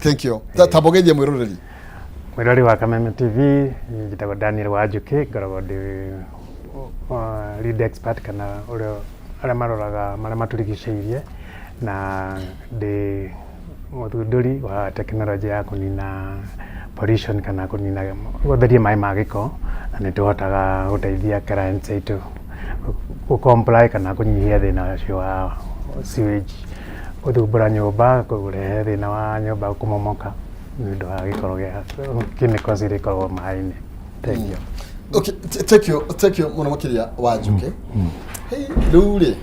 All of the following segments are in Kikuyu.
Thank you. Tambogeithie mwĩroreri. Mwĩrori wa Kameme TV, njĩtagwo Daniel Wanjũkĩ, ngoragwo ndĩ lead expert kana ũrĩa arĩa maroraga marĩa matũrigicĩirie, na ndĩ mũthundũri wa tekinoronjĩ ya kũnina pollution kana kũnina gũtheria maĩ ma gĩko, na nĩ tũhotaga gũteithia clients aitũ gũ comply kana kũnyihia thĩna ũcio wa sewage gũthumbũra nyũmba, kũrehe thĩna wa nyũmba kũmomoka nĩ ũndũ wa gĩko gĩa chemicals iria ikoragwo maĩ-inĩ. Thank you. Okay, thank you, thank you mũno makĩria, Wanjũkĩ. Hey, rĩu rĩ,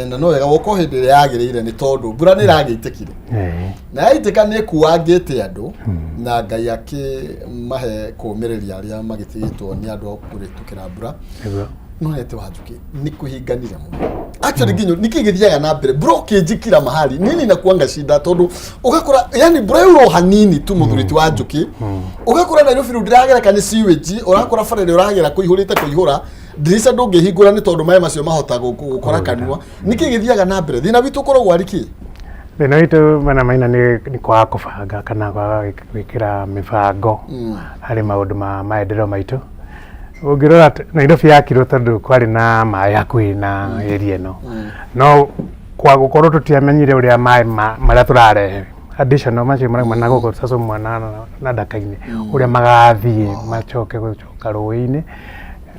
na no wega woka hĩndĩ ĩrĩa yagĩrĩire, nĩ tondũ mbura nĩ ĩragĩitĩkire na yaitĩka nĩ ĩkuangĩte andũ, na Ngai akĩmahe kũũmĩrĩria arĩa magĩtigĩtwo nĩ andũ a kũrĩtũkĩra mbura. No nĩ atĩ, Wanjũkĩ, nĩ kũhinganire mũno actually. Nginyo nĩkĩ gĩthiaga na mbere mbura ũkĩnjikira mahali nini na kuanga shida, tondũ ũgakora yani mbura yaura hanini tu, mũthuri ti wa Njũkĩ, ũgakora Nairobi rĩu ndĩragereka nĩ sewage. Ũrakora bara ĩrĩa ũragera kũihũrĩte kũihũra, ndirica ndũngĩhingũra nĩ tondũ maĩ macio mahota gũkora kanua. Nĩkĩ gĩthiaga na mbere? Thĩna witũ ũkoragwo arĩ kĩ? Thĩna witũ mana maina nĩ kwaga kũbanga kana kwaga gwĩkĩra mĩbango harĩ maũndũ ma maendeleo maitũ. Ũngĩrora Nairobi yakirwo tondũ kwarĩ na maĩ hakuhĩ na area ĩno, no kwa gũkorwo tũtiamenyire ũrĩa maĩ marĩa tũrarehe additional macio marauma na gũkũ Sasumwa na Ndaka-inĩ, ũrĩa magathiĩ macoke gũcoka rũĩ-inĩ.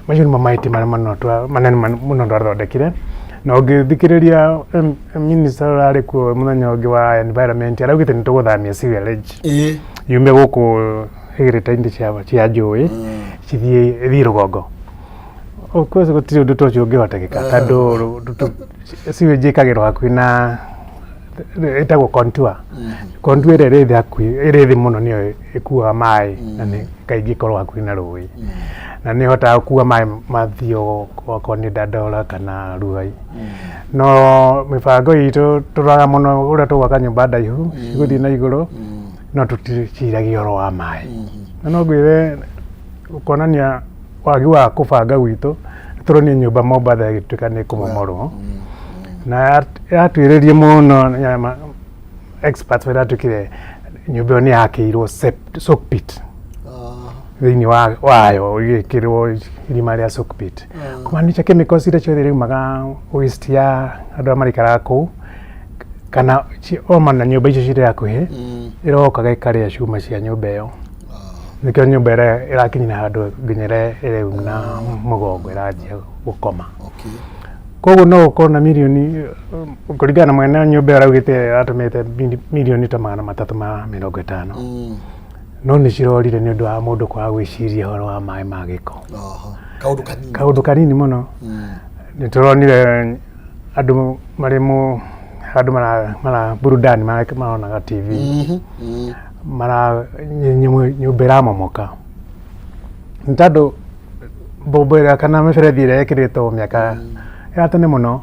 Macio nĩmo mahĩtia marĩa manene mũno twathondekire. Na ũngĩthikĩrĩria minister ũrarĩ kuo mũthenya ũngĩ wa environment, araugĩte nĩ tũgũthamia sewage yume gũkũ hĩgĩrĩta-inĩ cia njũĩ, cithiĩ ĩthiĩ rũgongo. Of course gũtirĩ ũndũ ta ũcio ũngĩhotekeka, tondũ sewage ĩkagĩrwo hakuhĩ na ĩtagwo contour. Contour ĩrĩa ĩrĩ thĩ hakuhĩ, ĩrĩ thĩ mũno, nĩyo ĩkuaga maĩ, na nĩ kaingĩ ĩkoragwo hakuhĩ na rũĩ, na nĩ ĩhotaga gũkua maĩ mathiĩ okorwo nĩ Dandora kana Ruai. No mĩbango itũ tũroraga mũno ũrĩa tũgwaka nyũmba ndaihu cigũthiĩ na igũrũ, no tũticiragia ũhoro wa maĩ. Na no ngwĩre kuonania wagi wa kũbanga gwitũ, tũronire nyũmba Mombatha ĩgĩtuĩka nĩ kũmomorwo, na yatuĩrĩrie mũno experts marĩa yatuĩkire nyũmba ĩyo nĩ yakĩirwo soak pit thĩinĩ wayo, ĩgĩkĩrwo irima rĩa soak pit, kũmaanisha chemicals iria ciothe iraumaga waste ya andũ arĩa maraikaraga kũu kana oma na nyũmba icio cirĩ hakuhĩ, ĩrokaga ĩkarĩa cuma cia nyũmba ĩyo. Nĩkĩo nyũmba ĩrĩa ĩrakinyire handũ nginya ĩreuna mũgongo, ĩranjia gũkoma. Koguo no ũkorwo na mirioni, kũringana na mwene nyũmba ĩyo araugĩte atũmĩte mirioni ta 350, no nĩ cirorire nĩ ũndũ wa mũndũ kwaga gwĩciria ũhoro wa maĩ ma gĩko. Kaũndũ kanini. Kaũndũ kanini mũno. Nĩ tũronire andũ marĩ mu handũ mara burudani, maronaga TV, mara nyũmba ĩramomoka, nĩ tondũ mbombo ĩrĩa kana mĩberethi ĩrĩa ĩkĩrĩtwo mĩaka ya tene mũno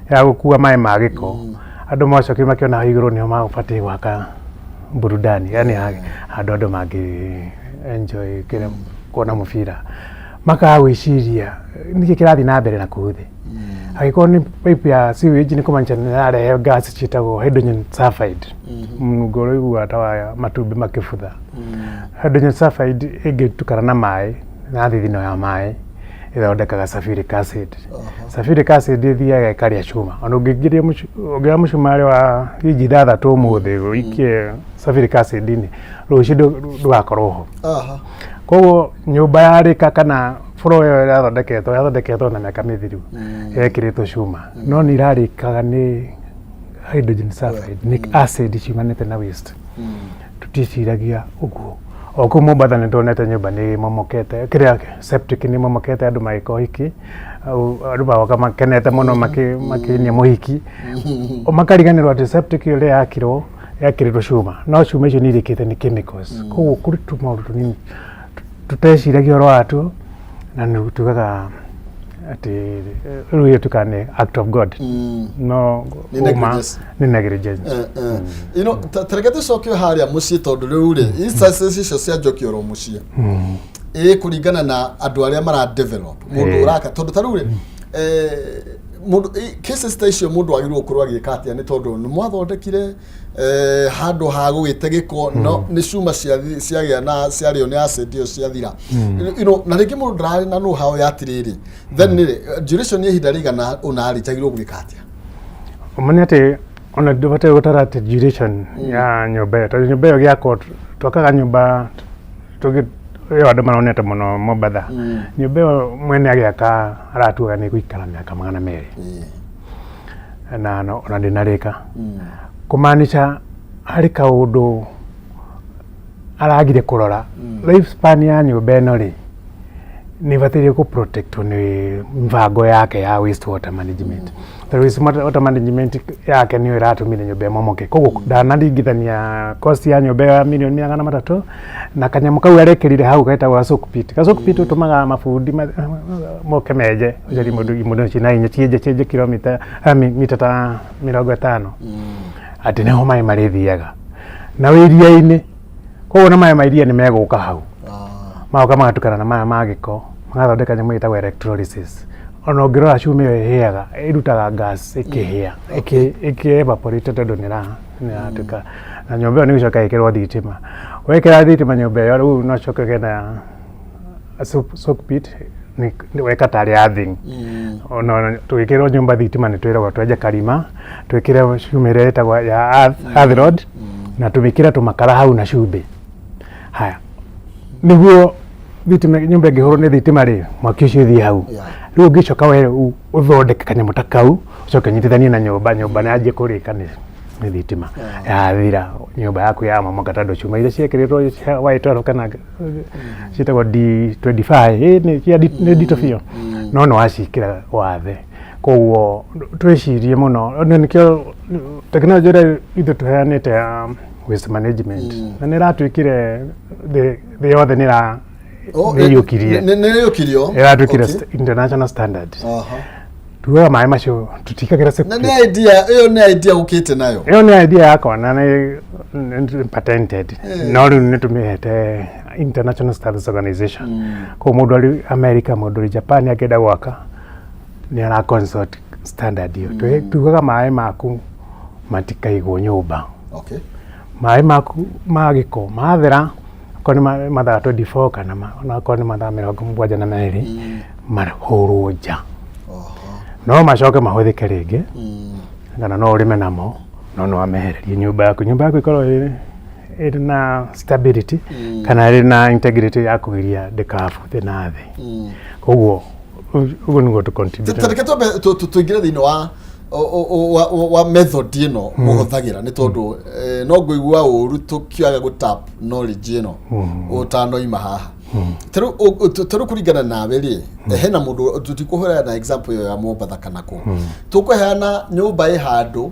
ya gũkua maĩ ma gĩko, andũ macokire makĩona hau igũrũ nĩho mabatiĩ gwaka burudani, yani handũ andũ mangĩ enjoy kĩrĩa kuona mũbira, makaga gwĩciria nĩkĩ kĩrathiĩ na mbere na kũu thĩ. Angĩkorwo nĩ pipe ya sewage, nĩ kũmaanisha nĩ ĩrarehe gas ciĩtagwo hydrogen sulfide, mũnungo ũrĩa ũiguaga ta wa matumbĩ makĩbutha. Hydrogen sulfide ĩngĩtukana na maĩ na thithino ya maĩ, ĩthondekaga sulfuric acid. Sulfuric acid ĩthiaga ĩkarĩa cuma. Ona ũngĩingĩria ũngĩoya mũcumarĩ wa inji 6 ũmũthĩ ũikie sulfuric acid-inĩ, rũciũ ndũgakorwo ho. Koguo nyũmba yarĩka kana floor ĩyo ĩrathondeketwo na mĩaka mĩthiru, yekĩrĩtwo cuma, no nĩ irarĩkaga nĩ hydrogen sulfide, nĩ acid ciumanĩte na waste. Tũticiragia ũguo. O kũu Mombatha nĩ tuonete nyũmba nĩ momokete, kĩrĩa septic nĩ momokete, andũ magĩka ũhiki. Andũ magoka makenete mũno makĩinia mũhiki, o makariganĩrwo atĩ septic ĩyo ĩrĩa yakirwo yakĩrĩtwo cuma, no cuma icio nĩ irĩkĩte nĩ chemicals. Koguo kũrĩ tũmaũndũ tũnini tũteciragia ũhoro watuo, na nĩ tugaga atĩ rĩu ĩyo tukaga nĩ act of God, no Nĩ ũma negligence. Nĩ negligence. Tareke tũcoke harĩa mũciĩ, tondũ rĩu rĩ instances icio cia Njoki oro mũciĩ ĩ kũringana na andũ arĩa mara develop mũndũ ũraka, tondũ ta rĩu rĩ, Mũndũ cases ta icio mũndũ agĩrĩirwo gũkorwo agĩka atĩa? Nĩ tondũ nĩ mwathondekire handũ ha gũgĩte gĩko, no nĩ cuma ciagĩa na ciarĩo nĩ acid ĩyo ciathira. Na rĩngĩ mũndũ ndararĩ na know how ya atĩrĩrĩ, then nĩ duration ya ihinda rĩigana ũna rĩ, njagĩrĩirwo gwĩka atĩa? Ũma nĩ atĩ ona ndũbataire gũtara atĩ duration ya nyũmba ĩyo, tondũ nyũmba ĩyo gĩakwo, twakaga nyũmba tũgĩ ĩyo andũ maronete mũno Mombatha. Nyũmba ĩyo mwene agĩaka aratuaga nĩ ĩgũikara mĩaka 200 na ona ndĩnarĩka, kũmaanisha harĩ kaũndũ aragire kũrora. Life span ya nyũmba ĩno rĩ, nĩ ĩbataire kũ protectwo nĩ mĩbango yake ya waste water management, tondũ waste water management yake nĩyo ĩratũmire nyũmba ĩmomoke. Koguo ndanaringithania cost ya nyũmba ya mirioni 300 na kanyamũ kau arekĩrire hau getagwo ga soak pit. Ga soak pit ũtũmaga mabundi moke menje ũcari mũndũ imondo cina hinya cienje cienje kilomita mita ta 50, atĩ nĩho maĩ marĩthiaga na wĩ iria-inĩ. Koguo na maĩ ma iria nĩ megũka hau, magoka magatukana na maya ma gĩko, magathondeka nyamũ ĩtagwo electrolysis. Ona ũngĩrora cuma ĩyo ĩhĩaga, ĩrutaga gas ĩkĩhĩa, ĩkĩ evaporate, tondũ nĩ ĩratuĩka na nyũmba ĩyo nĩ gũcoka ĩkĩrwo thitima. Wekĩra thitima nyũmba ĩyo, rĩu no ũcoke ũgĩe na soak pit nĩ weka tarĩ earthing. Ona tũgĩkĩrwo nyũmba thitima nĩ twĩragwo twenje karima, twĩkĩre cuma ĩrĩa ĩtagwo ya earth rod, na tũmĩkĩre tũmakara hau na cumbĩ. Haya, nĩguo thitima, nyũmba ĩngĩhũrwo nĩ thitima rĩ, mwaki ũcio ũthiĩ hau. Rĩu ũngĩcoka we ũthondeke kanyamũ ta kau, ũcoke ũnyitithanie na nyũmba, nyũmba nĩ yanjie kũrĩka nĩ thitima, yathira nyũmba yaku yamomoka, tondũ cuma iria ciekĩrĩtwo cia Y12 kana ciĩtagwo D25 ĩ nĩ cia nĩ nditũ biũ, no nĩ wacikĩra wathe. Koguo twĩcirie mũno, na nĩkĩo tekinoronjĩ ĩrĩa ithuĩ tũheanĩte ya waste management na nĩ ĩratuĩkire thĩ yothe nĩ ĩra Oh, nĩ ĩiyũkirie. Nĩ ĩiyũkirio. Ĩratuĩkire international standard. Tuoya maĩ macio tũtikagĩra Na nĩ idea ĩyo, nĩ idea ũkĩte nayo? Ĩyo nĩ idea yakwa na nĩ patented, no rĩu nĩ tũmĩhete International Standards Organization. Koguo mũndũ arĩ America, mũndũ ũrĩ Japan akĩenda gwaka nĩ ara consult standard ĩyo. Tugaga maĩ maku matikaigwo nyũmba. Maĩ maku ma gĩko mathera, akorwo nĩ mathaa 24 kana onakorwo nĩ mathaa 72, mahũrwo nja. No macoke mahũthĩke rĩngĩ kana no ũrĩme namo, no nĩ wamehererie nyũmba yaku. Nyũmba yaku ĩkorwo ĩrĩ na stability kana ĩrĩ na integrity ya kũgiria ndĩkabuthe na thĩ. Koguo ũguo nĩguo tũ contribute. Ta reke twambe tũingĩre thĩinĩ wa wa method ĩno mũhũthagĩra, nĩ tondũ no ngũigua ũru tũkĩaga gũ tap knowledge ĩno ũtanoima haha. Tarĩu kũringana nawe rĩ, hena mũndũ, tũtikũheana example ĩyo ya Mombatha kana kũ, tũkũheana nyũmba ĩ handũ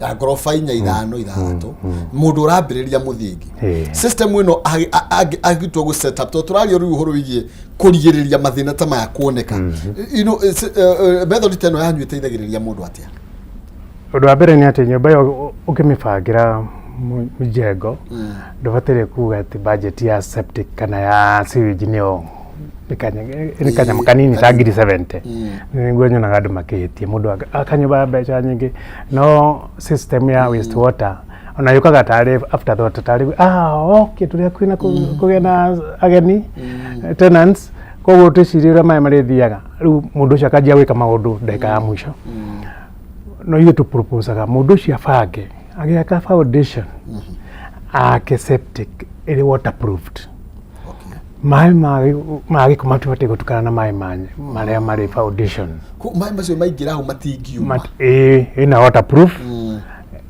ya ngoroba inya, ithano, ithathatũ, mũndũ ũrambĩrĩria mũthingi, system ĩno agĩtua gũ set up, tondũ tũraria rĩu ũhoro wĩgiĩ kũrigĩrĩria mathĩna ta maya kuoneka, method ta ĩno yanyu ĩteithagĩrĩria mũndũ atĩa? Ũndũ wa mbere nĩ atĩ nyũmba ĩyo ũkĩmĩbangĩra mjengo, ndũbataire kuga atĩ budget ya septic kana ya sewage nĩyo nĩ kanyamũ kanini ta ngiri 70. Nĩguo nyonaga andũ makĩhĩtia, mũndũ akanyũmba ya mbeca nyingĩ, no system ya waste water ona yũkaga tarĩ afterthought, tarĩ okay, tũrĩ hakuhĩ na kũgĩa na ageni, tenants, koguo twĩcirie ũrĩa maĩ marĩthiaga. Rĩu mũndũ ũcio akanjia gwĩka maũndũ ndagĩka ya mũico. No ithuĩ tũproposaga mũndũ ũcio abange agĩaka foundation ake septic ĩrĩ waterproofed. Maĩ ma gĩko matibatiĩ gũtukana na maĩ marĩa marĩ foundation. Maĩ macio maingĩra hau matingiuma? Ĩĩ, ĩna waterproof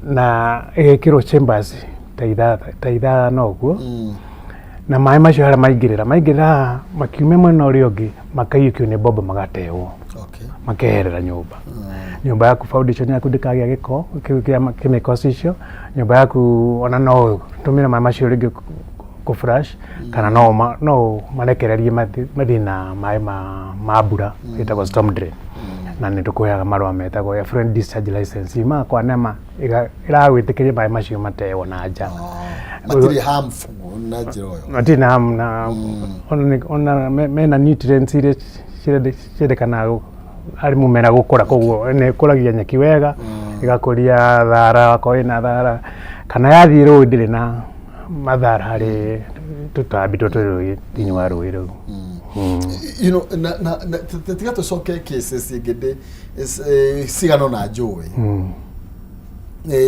na ĩgekĩrwo chambers ta ithano ũguo, na maĩ macio harĩa maingĩrĩra haha makiume mwena ũrĩa ũngĩ makaiyũkio nĩ bomba, magatewo, makeherera nyũmba. Nyũmba yaku, foundation yaku ndĩkagĩa gĩko kĩu kĩa chemicals icio. Nyũmba yaku ona no ũtũmĩre maĩ macio rĩngĩ kũ flush, kana no marekererie mathiĩ na maĩ ma mbura ĩtagwo storm drain. Na nĩ tũkũheaga marũa metagwo effluent discharge license yumaga kwa NEMA, ĩragwĩtĩkĩria maĩ macio matewo na nja. Matirĩ harmful na njĩra ĩyo? Matirĩ na harm, na ona mena nutrients iria ciendekanaga. Harĩ mũmera gũkũra, koguo nĩ ĩkũragia nyeki wega, ĩgakũria thara akorwo ĩna thara, kana yathiĩ rũĩ ndĩrĩ na mathara harĩ tũtambi tũtũ twĩ rũĩ thĩinĩ wa rũĩ rũu. Na tiga tũcoke cases ingĩ ndĩ cigana ũna njũĩ.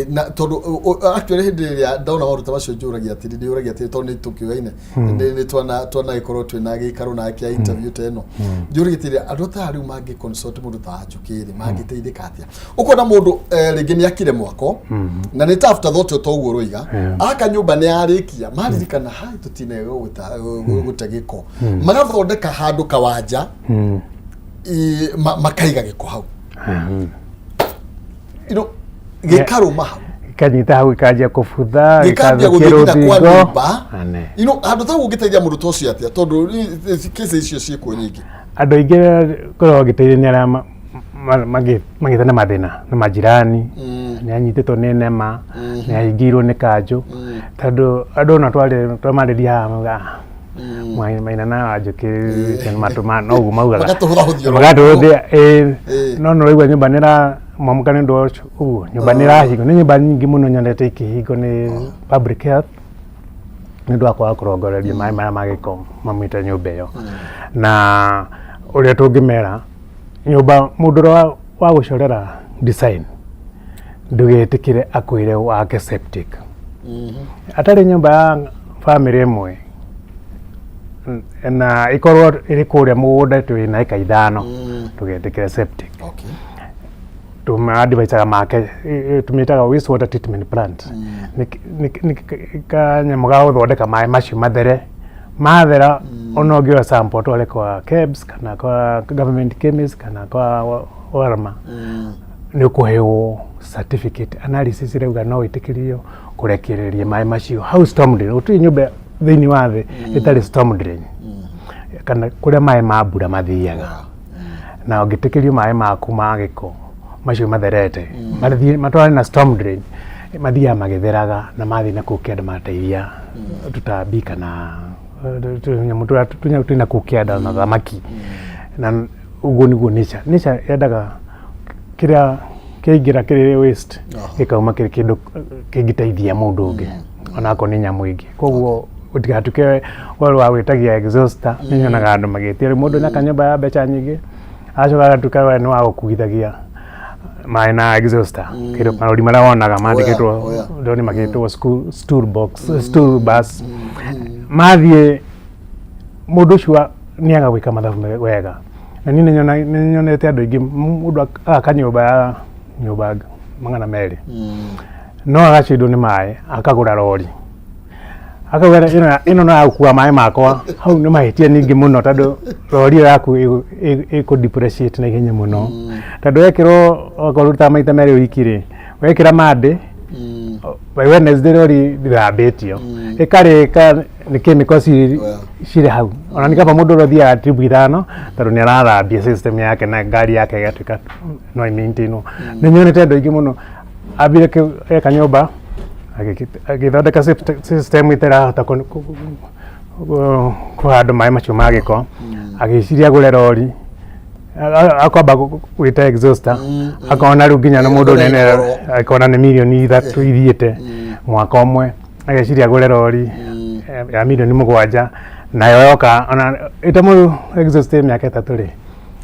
Na tondũ actually hĩndĩ ĩrĩa ndona maũndũ ta macio njũragia atĩrĩ, ndĩũragia atĩrĩ tondũ nĩ tũkĩoyaine, nĩ twanagĩkorwo twĩna gĩikaro na kĩa interview ta ĩno, njũragia atĩrĩ, andũ ta rĩu mangĩ consult mũndũ ta Wanjũkĩ rĩ, mangĩteithĩka atĩa? Ũkona mũndũ rĩngĩ nĩ akire mwako na nĩ ta afterthought o ta ũguo ũroiga, aka nyũmba nĩ yarĩkia, maririkana hai tũtinega gũte gĩko, magathondeka handũ kawanja, makaiga gĩko hau, gĩkarũma hau. Gĩkanyita hau, gĩkanjia kũbutha. Gĩkambia gĩgathũkia gũthiĩ nginya kwa rũthingo. nyũmba. Ane. Handũ ta ũguo ũngĩteithia mũndũ ta ũcio atĩa, tondũ kesi icio ciĩkuo nyingĩ? Andũ aingĩ korwo ngĩteithia nĩ arĩa magĩte na mathĩna na majirani, nĩ anyitĩtwo nĩ nema, nĩ ahingĩirwo nĩ kanjũ, tondũ andũ ona twarĩ twamarĩria haha mauga, "Ah, Maina na Wanjũkĩ matũma no ũguo maugaga." Magatũhũthahũthia oro. Magatũhũthia, ĩĩ. Ĩĩ. No nĩ ũraigua nyũmba nĩ ĩramomoka nĩ ũndũ wa ũcio ũguo, nyũmba nĩ ĩrahingwo, nĩ nyũmba nyingĩ mũno nyonete ikĩhingwo nĩ public health nĩ ũndũ wa kwaga kũrongoreria maĩ marĩa ma gĩko maumĩte nyũmba ĩyo. Na ũrĩa tũngĩmera nyũmba, mũndũ ũrĩa wa gũcorera design, ndũgetĩkĩre akwĩre wake septic atarĩ nyũmba ya bamĩrĩ ĩmwe na ĩkorwo ĩrĩ kũrĩa mũgũnda twĩ na ĩka 5, ndũgetĩkĩre septic. Tũmaadvisaga make, tũmĩtaga waste water treatment plant. Nĩ kanyamũ ga gũthondeka maĩ macio mathere, mathera ona ũngĩoya sample ũtware kwa KEBS kana kwa government chemist kana kwa Warma, nĩ ũkũheo certificate analysis ĩrauga no wĩtĩkĩrio kũrekereria maĩ macio hau storm drain. Gũtirĩ nyũmba thĩinĩ wa thĩ ĩtarĩ storm drain kana kũrĩa maĩ ma mbura mathiaga, na ũngĩtĩkĩrio maĩ maku ma gĩko macio matherete mathiĩ matwarane na storm drain, mathiaga magĩtheraga na mathiĩ na kũu kĩanda magateithia tũtambi kana tũnyamũ tũrĩa tũnyamũ twĩna kũu kĩanda na thamaki. Na ũguo nĩguo nature yendaga kĩrĩa kĩaingĩra kĩrĩ waste gĩkauma kĩrĩ kĩndũ kĩngĩteithia mũndũ ũngĩ, onakorwo nĩ nyamũ ĩngĩ. Koguo gũtigatuĩke ũhoro wa gwĩtagia exhauster. Nĩ nyonaga andũ magĩtia rĩu mũndũ nĩaka nyũmba ya mbeca nyingĩ, acoka agatuĩka we nĩ wa gũkuithagia maĩ na exhauster. Kĩndũ marori marĩa wonaga mandĩkĩtwo ndoni magĩtwo school stool box, stool bus, mathiĩ mũndũ ũcio nĩaga gwĩka mathabu wega. Na niĩ nĩ nyonete andũ aingĩ, mũndũ agaka nyũmba ya nyũmba 200, no agacindwo nĩ maĩ, akagũra rori, akauga ĩno no ya gũkua maĩ makwa. Hau nĩ mahĩtia ningĩ mũno, tondũ rori ĩyo yaku ĩkũ depreciate na ihenya mũno, tondũ wekĩrwo okorwo ũrutaga maita merĩ wiki rĩ, wekĩra Monday, by Wednesday rori ndĩthambĩtio, ĩkarĩka nĩ chemical cirĩ hau. Ona nĩ kaba mũndũ ũrĩa ũthiaga trip 5, tondũ nĩ arathambia system yake na ngari yake ĩgatuĩka no ĩmaintainwo. Nĩ nyonete andũ aingĩ mũno ambire eka nyũmba, agĩthondeka system ĩtarahota kũhandwo maĩ macio ma gĩko, agĩciria agũre rori, akwamba gwĩta exhauster, akona rĩu nginya na mũndũ Ĩkona nene ĩgoro. Akona nĩ mirioni 3 ithiĩte mwaka ũmwe, ageciria agũre rori ya mirioni 7, nayo yoka ona ĩtamũ exhaust mĩaka 3 rĩ,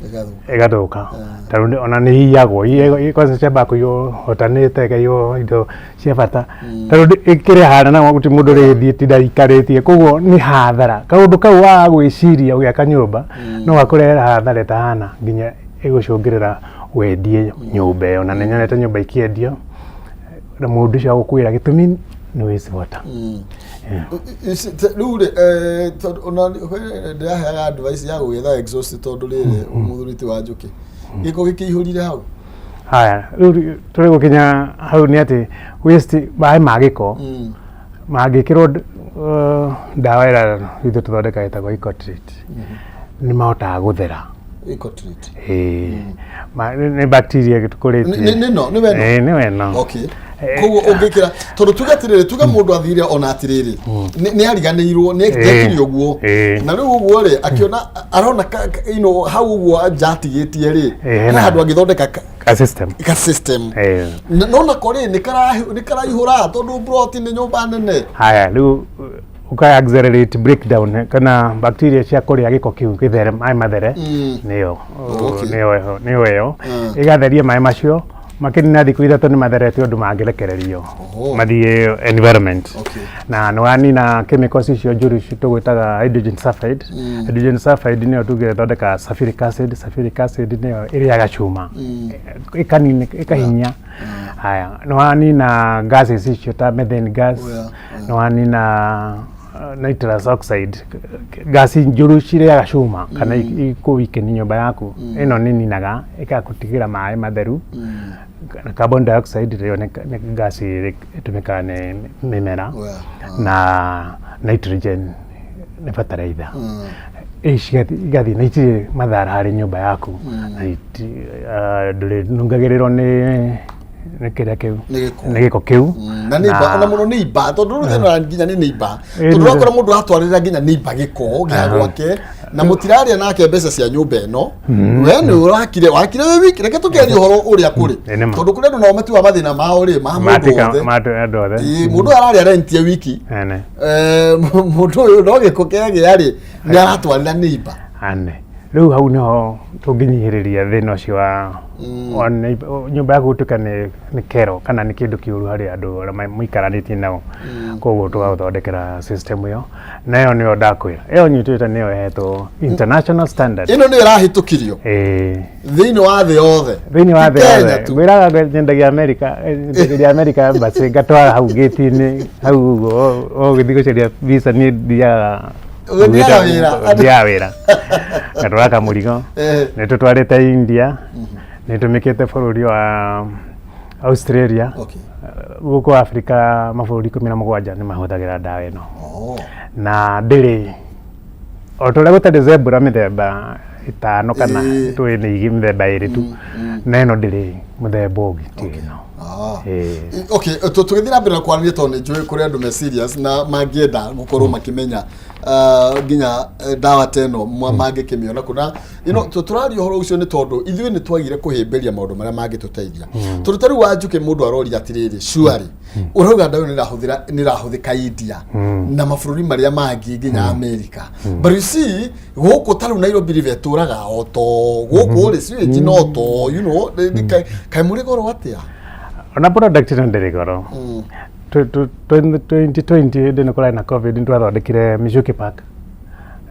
Ĩgathũka. Ĩgathũka, tondũ ona nĩ iyagwo, kwanza ciambaga kũiywo otanĩte, ĩkaiywo indo cia bata, tondũ ĩkĩrĩ hana na gũtirĩ mũndũ ũrĩthiĩ tinda ikarĩtie. Koguo nĩ hathara. Kaũndũ kau waga gwĩciria ũgĩaka nyũmba no gakũrehere hathara ĩtahana nginya ĩgũcũngĩrĩra wendie nyũmba ĩyo. Na nĩ nyonete nyũmba ikĩendio na mũndũ ũcio agũkwĩra gĩtũmi nĩ waste water. Rĩu rĩ, tondũ ona ndĩraheaga advice ya gũgĩetha exhaust, tondũ rĩrĩ mũthuri ti wa Njũkĩ, gĩko gĩkĩihũrire hau. Haya, rĩu tũrĩ gũkinya hau nĩ atĩ waste, maĩ ma gĩko mangĩkĩrwo ndawa ĩrĩa ithuĩ tũthondekaga ĩtagwo Ecotreat, nĩ mahotaga gũthera. Ecotreat. Ĩĩ. Nĩ bacteria tũkũrĩtie. Nĩ no, nĩ weno? Ĩĩ, nĩ weno. Koguo ũngĩkĩra, tondũ tuge atĩrĩrĩ, tuge mũndũ athire ona atĩrĩrĩ, nĩ ariganĩirwo nĩ ekire ũguo, na rĩu ũguo rĩ, akĩona arona hau ũguo nja atigĩtie rĩ, he handũ angĩthondeka ka system. Ka system. No nako rĩ, nĩ karaihũra tondũ plot nĩ nyũmba nene. Haya, rĩu ũka accelerate breakdown kana bacteria cia kũrĩa gĩko kĩu gĩthere, maĩ mathere, nĩyo nĩyo nĩyo ĩyo ĩgatheria maĩ macio. Makĩnina thikũ 3 nĩ matherete ũndũ mangĩrekererio mathiĩ environment. Na nĩ wanina chemicals icio njũru icio tũgwĩtaga hydrogen sulfide. Hydrogen sulfide nĩyo tuge ĩthondekaga sulfuric acid. Sulfuric acid nĩyo ĩrĩaga cuma, ĩkanina, ĩkahinya. Haya, nĩ wanina gases icio ta methane gas, nĩ wanina nitrous oxide, gasi njũru cirĩaga cuma kana ikũwikeni nyũmba yaku. Ĩno nĩ ninaga ĩgagũtigĩra maĩ matheru. Na carbon dioxide rĩo nĩ gasi ĩtũmĩkaga nĩ mĩmera, na nitrogen nĩ fertilizer. Igathiĩ na itirĩ mathara harĩ nyũmba yaku, na ndũrĩnungagĩrĩrwo nĩ kĩrĩa kĩu. Nĩ gĩko. Nĩ gĩko kĩu. Na neighbor, ona mũno neighbor, tondũ rĩu thĩna nginya nĩ neighbor, tondũ ũrakora mũndũ atwarĩra nginya neighbor gĩko gĩa gwake na mũtiraria nake mbeca cia nyũmba ĩno. We nĩ ũrakire, wakire wĩ wiki. Reke tũkĩarie ũhoro ũrĩa kũrĩ, Ĩ, nĩ ma. tondũ kũrĩ andũ nao matuaga mathĩna mao rĩ ma mũndũ Matika wothe. Andũ othe. Ĩ, mũndũ ũyũ ararĩa rent ya wiki. Ene. Mũndũ ũyũ no gĩko kĩagĩa rĩ, nĩ aratwarĩra neighbor. Ane rĩu hau nĩho tũngĩnyihĩrĩria thĩna ũcio wa nyũmba yaku gũtuĩka nĩ kero kana nĩ kĩndũ kĩũru harĩ andũ arĩa mũikaranĩtie nao. Koguo tũgagũthondekera system ĩyo, na ĩyo nĩyo ndakwĩra, ĩyo nyitĩte nĩyo ĩhetwo international standard. Ĩno nĩyo ĩrahĩtũkirio ĩĩ thĩinĩ wa thĩ yothe? Thĩinĩ wa Ti thĩ Kenya yothe. tu. Ngwĩraga nyendagia America, nyendagia America embassy, ngatwara hau gĩti-inĩ hau ũguo ũgĩthiĩ gũcaria visa. Niĩ thiaga Ũgĩthiaga wĩra. Thiaga wĩra, ngatwara kamũrigo. Nĩ tũtwarĩte India, nĩ tũmĩkĩte bũrũri wa Australia. Gũkũ Africa mabũrũri 17 nĩ mahũthagĩra ndawa ĩno. Na ndĩrĩ o ta ũrĩa gũtarĩ zebra mĩthemba ĩtano kana twĩ nĩ mĩthemba ĩrĩ tu, na ĩno ndĩrĩ mũthemba ũngĩ ti ĩno. Okay, tũgĩthiĩ na mbere na kwaranĩria, tondũ nĩ njũĩ kũrĩ andũ me serious na mangĩenda gũkorwo makĩmenya nginya ndawa ta ĩno mangĩkĩmĩona kũ. Na tũraria ũhoro ũcio nĩ tondũ ithuĩ nĩ twagire kũhĩmbĩria maũndũ marĩa mangĩtũteithia, tondũ ta rĩu Wanjũkĩ, mũndũ aroria atĩrĩrĩ, surely ũrauga ndawa ĩno nĩ ĩrahũthĩka India na mabũrũri marĩa mangĩ nginya America, but you see gũkũ ta rĩu Nairobi River ĩtũraga o to gũkũ rĩ, sewage no to kaĩ mũrĩ goro atĩa? Ona product ĩno ndĩrĩ goro. 2020, hĩndĩ ĩno kũrarĩ na COVID, nĩ twathondekire Michuki Park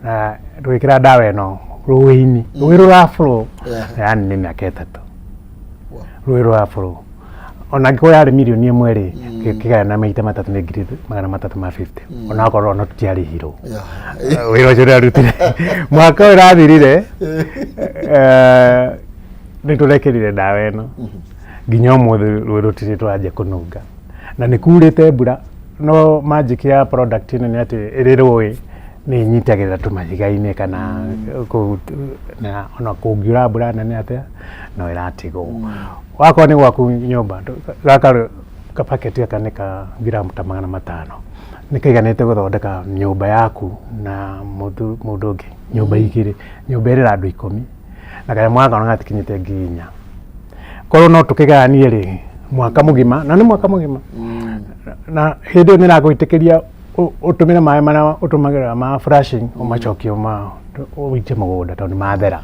na tũgĩkĩra ndawa ĩno rũĩ-inĩ, rũĩ rũra flow. Yani nĩ mĩaka 3 rũĩ rũra flow. Ona angĩkorwo yarĩ mirioni 1 rĩ, kĩgayana maita matatũ nĩ 350,000, ona okorwo ona tũtiarĩhirwo. Wĩra ũcio ndĩrarutire mwaka ũyũ ũrathirire, nĩ tũrekĩrire ndawa ĩno, nginya ũmũthĩ rũĩ rũtirĩ tũranjia kũnunga na nĩ kurĩte mbura. No magic ya product ĩno nĩ atĩ ĩrĩ rũĩ nĩ ĩnyitagĩrĩra tũmahiga-inĩ kana kũu, na ona kũngiura mbura nene atĩa no ĩratigwo. Wakorwo nĩ gwaku nyũmba, gaka kapaketi gaka nĩ ka ngiramu ta 500, nĩ kaiganĩte gũthondeka nyũmba yaku na mũndũ ũngĩ, nyũmba igĩrĩ, nyũmba ĩrĩ na andũ 10, na kanyamũ gaka ona gatikinyĩte 4,000. Korwo no tũkĩgayanie rĩ, mwaka mũgima, na nĩ mwaka mũgima, na hĩndĩ ĩyo nĩ ĩragwĩtĩkĩria ũtũmĩre maĩ marĩa ũtũmagĩra ma flushing, ũmacokie ma ũikie mũgũnda tondũ nĩ mathera.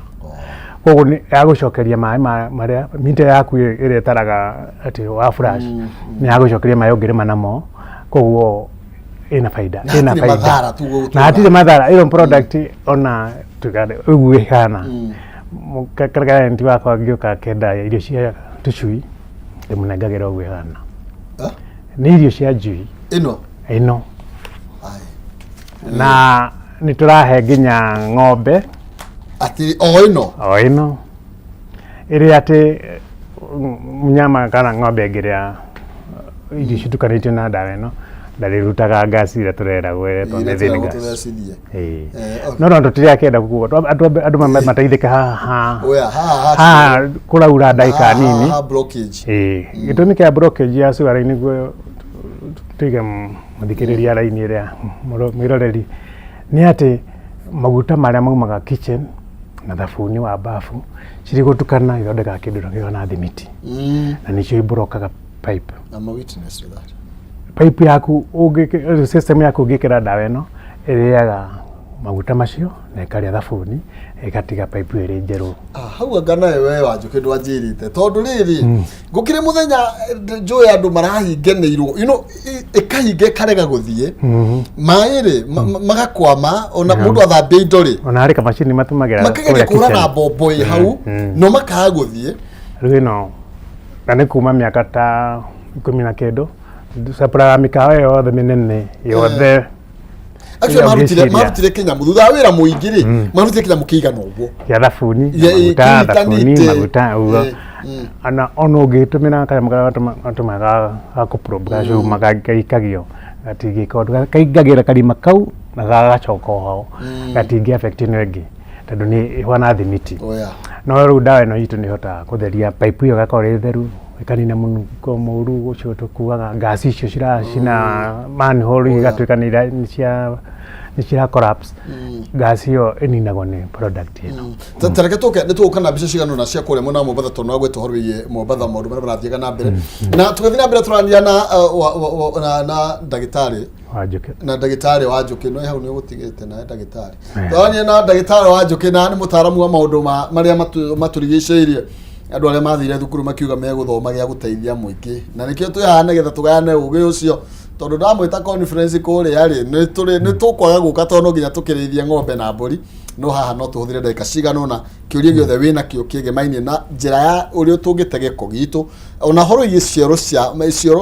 Koguo nĩ yagũcokeria maĩ marĩa mita yaku ĩrĩa ĩtaraga atĩ wa flush, nĩ yagũcokeria maĩ ũngĩrĩma namo. Koguo ĩna baida. Na Ĩna hatirĩ baida. mathara tu gũtũra. Na hatirĩ mathara. Ĩyo product ona tugane ũguo ĩhana, client wakwa angĩũka akenda irio cia tũcui, ndĩmũnengagĩra ũguo ĩhana. Ah, Nĩ irio cia njui. Ĩno? Ĩno. Ai. Na nĩ tũrahe nginya ng'ombe. Atĩ o ĩno? O ĩno, ĩrĩa atĩ mũnyama kana ng'ombe ĩngĩrĩa irio citukanĩtio na ndawa ĩno, Ndarĩrutaga ngasi ĩrĩa tũreragwo ĩretwo Ĩrĩa methane tũreragwo gas. tũthecithie. Ĩĩ. Okay. No no tũtirakĩenda kuga andũ mateithĩke haha. Oya, haha Haha kũraura ndagĩka haha- nini. haha blockage. Ĩĩ. Gĩtũmi kĩa blockage ya sewer line nĩguo tũige mũthikĩrĩria raini ĩrĩa mwĩroreri nĩ atĩ maguta marĩa maumaga kitchen na thabuni wa bafu cirĩ gũtukana ithondekaga kĩndũ kĩhana thimiti na nĩcio ibrokaga pipe. I'm a witness to that. Pipe yaku ũngĩ system yaku ũngĩkĩra ndawa ĩno ĩrĩaga maguta macio na ĩkarĩa thabuni ĩgatiga pipe ĩrĩ njerũ. Ah, hau anga nawe we Wanjũkĩ ndwanjĩrĩte tondũ rĩrĩ gũkĩrĩ mũthenya njũĩ andũ marahinganĩirwo ĩkahinga ĩkarega gũthiĩ maĩ rĩ magakwama ona mũndũ athambia indo rĩ Ona harĩ kamacini matũmagĩra makageria kũrĩa kũhũra na kitchen. mbombo ĩ hau no makaga gũthiĩ. Rĩu ĩno na nĩ kuma mĩaka ta 10 na kĩndũ supply mĩkawa ĩyo yothe mĩnene yothe. Actually Ĩyo marutire ngĩciria. marutire kĩnyamũ thutha wa wĩra mũingĩ rĩ, marutire kĩnyamũ kĩigana ũguo kĩa thabuni Ya, maguta thabuni kĩnyitanĩte. maguta ũguo. Ona ũngĩtũmĩra kanyamũ karĩa matũmaga ga kũprobe gacuma gaikagio gatingĩka ũndũ, kaingagĩra karima kau na gagacoka o hau, gatingĩ affect ĩno ĩngĩ tondũ nĩ ĩhana thimiti. Oh, yeah. No rĩu ndawa ĩno itũ nĩ ĩhotaga kũtheria pipe ĩyo ĩgakorwo ĩ theru, ĩkanina mũnungo mũru ũcio tũkuaga, ngasi icio ciracina manhole igatuĩka nĩ cira collapse, ngasi ĩyo ĩninagwo nĩ product ĩno. Ta reke tũke nĩ tũgũka na mbica cigana ũna cia kũrĩa mwena wa Mombatha tondũ nĩwagweta ũhoro wĩgiĩ Mombatha maũndũ marĩa marathiaga na mbere na tũgĩthiĩ na mbere tũrania na na ndagĩtarĩ Wanjũkĩ. Na ndagĩtarĩ wa Njũkĩ no hau nĩ ũgũtigĩte na ndagĩtarĩ tũrania na ndagĩtarĩ wa Njũkĩ na nĩ mũtaaramu wa maũndũ ma marĩa matũrigicĩirie. Andũ arĩa mathire thukuru makiuga megũthoma gĩa gũteithia mũingĩ na nĩkĩo twĩ haha nĩgetha tũgayane ũgĩ ũcio tondũ ndamwĩta conference kũrĩa rĩ nĩ tũkwaga gũka tondũ no nginya tũkĩrĩithie ng'ombe na mbũri, no haha no tũhũthĩre ndagĩka cigana ũna kĩũria gĩothe wĩna kĩo kĩgemainiĩ na njĩra ya ũrĩa tũngĩte gĩko gitũ ona horo igie cioro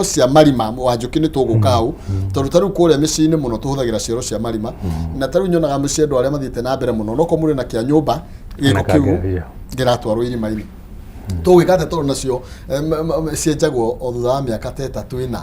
cia marima. Wanjũkĩ nĩ tũgũka hau tondũ ta rĩu kũrĩa mĩciĩ-inĩ mũno tũhũthagĩra cioro cia marima na ta rĩu nyonaga mĩciĩ andũ arĩa mathiĩte na mbere mũno no mũrĩ na kĩa nyũmba gĩko Na kĩu kangĩthiĩ. kĩratwarwo irima-inĩ tũgwĩka atĩa tondũ nacio cienjagwo o thutha wa mĩaka ta 3 ĩna.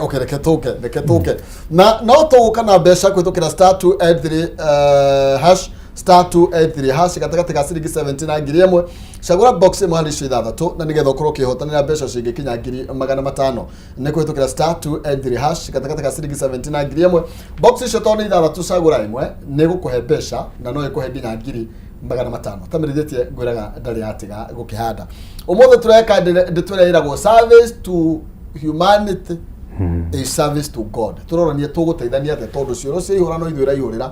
Okay, reke tũke na no tũgũka na mbeca kũhĩtũkĩra *283 hash, *283# gatagatĩ ga ciringi 70 na 1,000. Cagũra box ĩmwe harĩ icio ithathatũ na nĩgetha ũkorwo ũkĩhotanĩra mbeca cingĩkinya 500,000 nĩ kũhĩtũkĩra *283# gatagatĩ ga ciringi 70 na 1,000. Box icio tondũ nĩ ithathatũ, cagũra ĩmwe nĩ gũkũhe mbeca na no ĩkũhe nginya 500,000. Tamerithĩtie ngwĩraga ndarĩ yatiga gũkĩhanda. Ũmũthĩ tũreka ndeto ĩrĩa ĩragwo "Service to humanity is service to God". Tũroranie tũgũteithania atĩa tondũ cioro ciaihũra no ithuĩ ĩraihũrĩra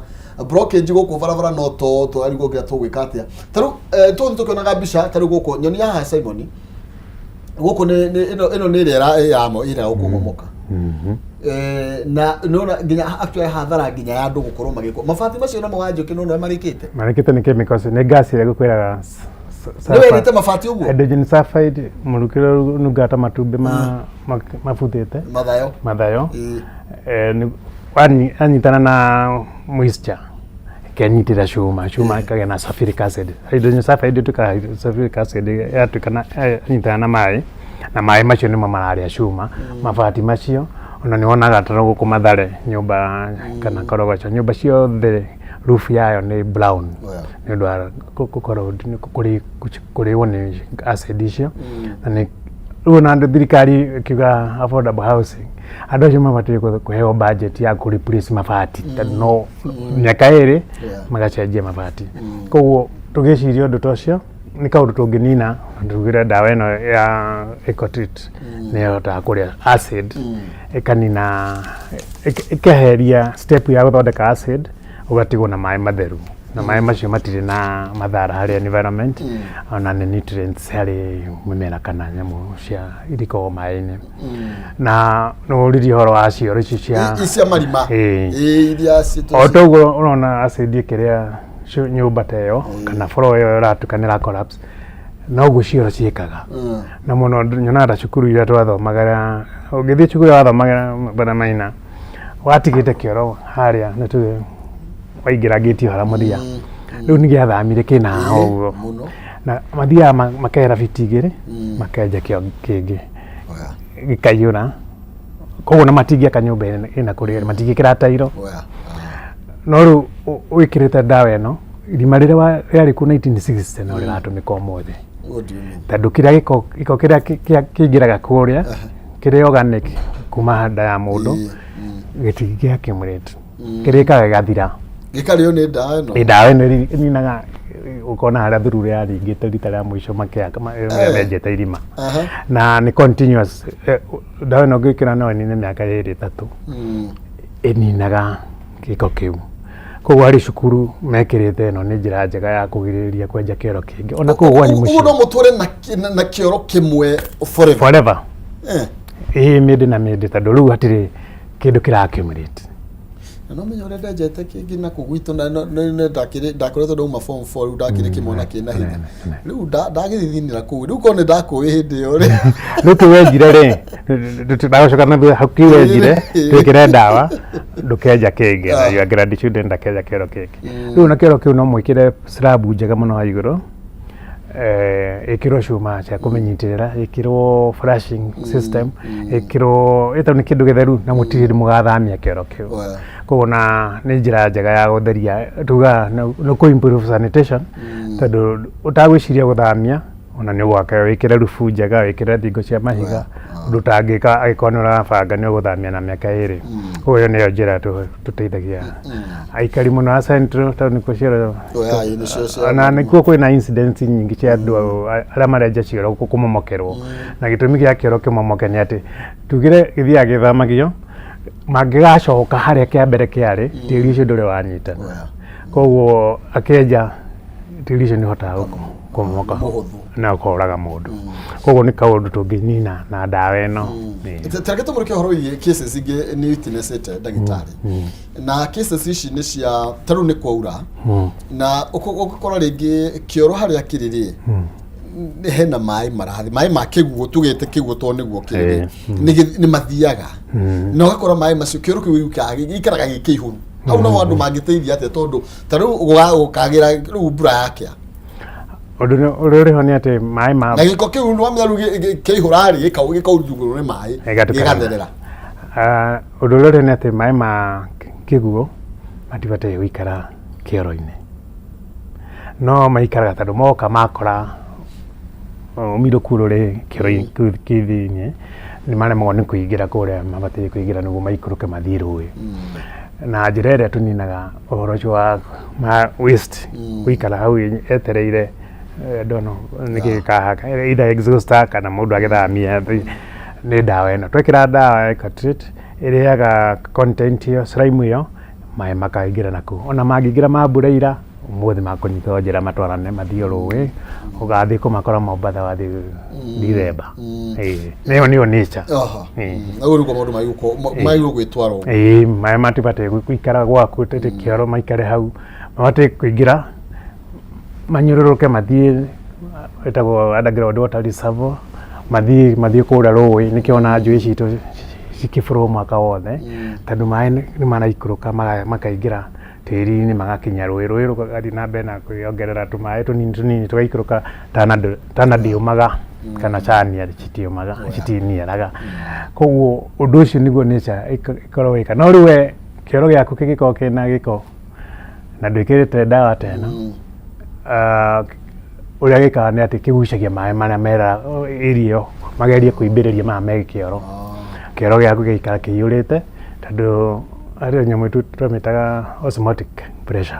blockage gũkũ barabara no to tũrarigwo nginya tũgwĩka atĩa. Ta rĩu tũgũthiĩ tũkĩonaga mbica ta rĩu gũkũ nyonia haha Simon gũkũ nĩ ĩno nĩ ĩrĩa yamo ĩrĩa gũkũmomoka. Na nona nginya actually hathara nginya ya andũ gũkorwo magĩkwo mabati macio namo Wanjũkĩ no marĩkĩte. Marĩkĩte nĩ chemicals, nĩ gas ĩrĩa ngũkwĩraga. Nĩ werĩte mabati ũguo. Hydrogen sulfide, mũrukĩ ũrĩa ũnungaga ta matumbĩ mabuthĩte. Mathayo. Mathayo. Anyitana na moisture ĩkenyitĩra cuma, cuma ĩkagĩa na sulfuric acid. Hydrogen sulfide ĩtuĩkaga sulfuric acid yatuĩka na yanyitana na maĩ, na maĩ macio nĩmo mararĩa cuma mabati macio. Ona nĩ wonaga ta gũkũ Mathare nyũmba kana Korogocho, nyũmba ciothe roof yayo nĩ brown nĩ ũndũ wa gũkorwo kũrĩo nĩ acid icio. Na nĩ rĩu ona andũ thirikari ĩkiuga affordable housing, andũ acio mabatiĩ kũheo budget ya kũ replace mabati tondũ no mĩaka 2 magacenjia mabati. Koguo tũgĩciria ũndũ ta ũcio nĩ kaũndũ tũngĩnina na tugire ndawa ĩno ya Ecotreat nĩ ĩhotaga kũrĩa acid, ĩkanina, ĩkeheria step ya gũthondeka acid, ũgatigwo na maĩ matheru, na maĩ macio matirĩ na mathara harĩ environment ona nĩ nutrients harĩ mĩmera kana nyamũ cia irikoragwo maĩ-inĩ. Na nĩ ũririe ũhoro wa cioro ici cia Cia marima. Ĩĩ. Ĩ, iria O ta ũguo ũrona acid ĩkĩrĩa nyũmba ta ĩyo kana floor ĩyo ĩratuĩka nĩ ĩra collapse, noguo cioro ciĩkaga. Na mũno nyonaga ta cukuru iria twathomagĩra, ũngĩthiĩ cukuru ĩrĩa wathomagĩra Bwana Maina, watigĩte kĩoro harĩa nĩ tuge waingĩra ngĩti ĩyo harĩa mũthia, rĩu nĩ gĩathamire kĩna haha ũguo. Mũno. Na mathiaga makehera biti 2 makenja kĩo kĩngĩ gĩkaiyũra. Koguo na matingĩaka nyũmba ĩna kũrĩa matingĩkĩra tairo. Oya. No rĩu wĩkĩrĩte ndawa ĩno, irima rĩrĩa rĩarĩ kuo 1960 no rĩratũmĩka ũmũthĩ. What do you mean? Tondũ kĩrĩa gĩko kĩrĩa kĩingĩraga kũrĩa kĩrĩ organic kuma nda ya mũndũ, gĩtingĩ accumulate, kĩrĩkaga gĩgathira. Gĩkarĩo nĩ ndawa ĩno. Ĩ, ndawa ĩno ĩninaga, ũkona harĩa thururu yaringĩte rita rĩa mũico makĩaka menjete irima. Na nĩ continuous, ndawa ĩno ũngĩkĩra no ĩnine mĩaka 2, 3. Ĩninaga gĩko kĩu. Koguo harĩ cukuru mekĩrĩte ĩno nĩ njĩra njega ya kũgirĩrĩria kwenja kĩoro kĩngĩ ona kũu gwanyu Ũguo mũciĩ. No mũtũre na kĩoro kĩmwe forever? Forever. Eh. Ĩĩ, mĩndĩ na mĩndĩ, tondũ rĩu hatirĩ kĩndũ kĩra accumulate. Na no menya ũrĩa ndenjete kĩngĩ na kũ gwitũ na ndakoretwo ndauma form 4, rĩu ndakĩrĩ kĩmwana kĩna hinya, rĩu ndagĩthithinĩra kũu, rĩu korwo nĩ ndakũĩ hĩndĩ ĩyo rĩ. Rĩu kĩu wenjire rĩ, ndagũcoka na thutha hau, kĩu wenjire twĩkĩre ndawa ndũkenja kĩngĩ, na your grandchildren ndakenja kĩoro kĩngĩ. Rĩu na kĩoro kĩu no mwĩkĩre slab njega mũno ha igũrũ, ĩkĩrwo cuma cia kũmĩnyitĩrĩra, ĩkĩrwo flushing system, ĩkĩrwo ĩtondũ nĩ kĩndũ gĩtheru na mũtirĩ hĩndĩ mũgathamia kĩoro kĩu. Koguo na nĩ njĩra njega ya gũtheria, tugaga nĩ kũ improve sanitation, tondũ ũtagwĩciria gũthamia ona nĩ ũgwaka wĩkĩre rubu njega, wĩkĩre thingo cia mahiga, ũndũ ũtangĩka angĩkorwo nĩ ũrabanga nĩ ũgũthamia na mĩaka 2. Koguo ĩyo nĩyo njĩra tũteithagia aikari mũno a Central, tondũ nĩkuo cioro Oya, ĩ, nĩcio ona nĩkuo kwĩna incidents nyingĩ cia andũ arĩa marenja cioro kũmomokerwo. Na gĩtũmi gĩa kĩoro kĩmomoke nĩ atĩ tugire gĩthiaga gĩthamagio, mangĩgacoka harĩa kĩa mbere kĩarĩ, tĩri ũcio ndũrĩ wanyitana. Koguo akĩenja, tĩri ũcio nĩ ũhotaga kũmomoka Mũhũthũ. na ũkoraga mũndũ. Koguo nĩ kaũndũ tũngĩnina na ndawa ĩno. Ĩĩ. Tareke tũmũrĩke ũhoro wĩgiĩ cases ingĩ nĩ witnessĩte, ndagĩtarĩ, na cases ici nĩ cia ta rĩu nĩ kwaura na ũgakora rĩngĩ kĩoro harĩa kĩrĩ rĩ, hena maĩ marathiĩ, maĩ ma kĩguũ, tugĩte kĩguũ tondũ nĩguo kĩrĩ rĩ, nĩ mathiaga na ũgakora maĩ macio, kĩoro kĩu gĩikaraga gĩ kĩihũru hau. Nao andũ mangĩteithia atĩa, tondũ ta rĩu gũkagĩra rĩu mbura yakĩa? Ũndũ ũrĩa ũrĩ ho nĩ atĩ maĩ ma Na gĩko kĩu nĩwamenya rĩu kĩaihũra rĩ, gĩkaurugũrwo nĩ maĩ, Gĩgatukana. Gĩgatherera. Ah, ũndũ ũrĩa ũrĩ nĩ atĩ maĩ ma kĩguũ matibataire gũikara kĩoro-inĩ, no maikaraga tondũ moka makora ũmirũku ũrĩ kĩoro-inĩ kĩu kĩ thĩiniĩ, nĩ maremagwo nĩ kũingĩra kũrĩa mabataire kũingĩra nĩguo maikũrũke mathiĩ rũĩ. Na njĩra ĩrĩa tũninaga ũhoro ũcio wa ma waste gũikara hau etereire, ndono nĩkĩ gĩkahaka, either exhauster kana mũndũ agĩthamia, nĩ ndawa ĩno. Twekĩra ndawa ya Ecotreat, ĩrĩaga content ĩyo, slime ĩyo, maĩ makaingĩra nakuo. Ona mangĩingĩra ma mbura ira ũmũthĩ, makũnyita o njĩra matwarane mathiĩ o rũĩ, ũgathiĩ kũmakora Mombatha wathiĩ Dithemba. Ĩĩ, nĩyo nĩyo nature. Ĩĩ. Na ũguo nĩguo maũndũ magĩrĩirwo gwĩtwara ũguo. Ĩĩ, maĩ matibataire gũikara gwaku tĩtĩ kĩoro, maikare hau, mabataire kũingĩra manyũrũrũke mathiĩ ĩtagwo underground water reservoir, mathiĩ kũrĩa rũĩ. Nĩkĩo ona njũĩ citũ cikĩbũrwo mwaka wothe, tondũ maĩ nĩ maraikũrũka makaingĩra tĩri-inĩ, magakinya rũĩ, rũĩ rũgathiĩ na mbere na kwĩongerera tũmaĩ tũnini tũnini tũgaikũrũka. Tana ndĩũmaga kana Chania citiũmaga, citiniaraga. Koguo ũndũ ũcio nĩguo nature ĩkoragwo ĩka. No rĩu we kĩoro gĩaku kĩngĩkorwo kĩna gĩko na ndwĩkĩrĩte ndawa ta ĩno, ũrĩa gĩkaga nĩ atĩ kĩgucagia maĩ marĩa mera area ĩyo, magerie kũimbĩrĩria maya me kĩoro. Kĩoro gĩaku gĩgaikara kĩiyũrĩte, tondũ harĩ nyamũ twamĩtaga osmotic pressure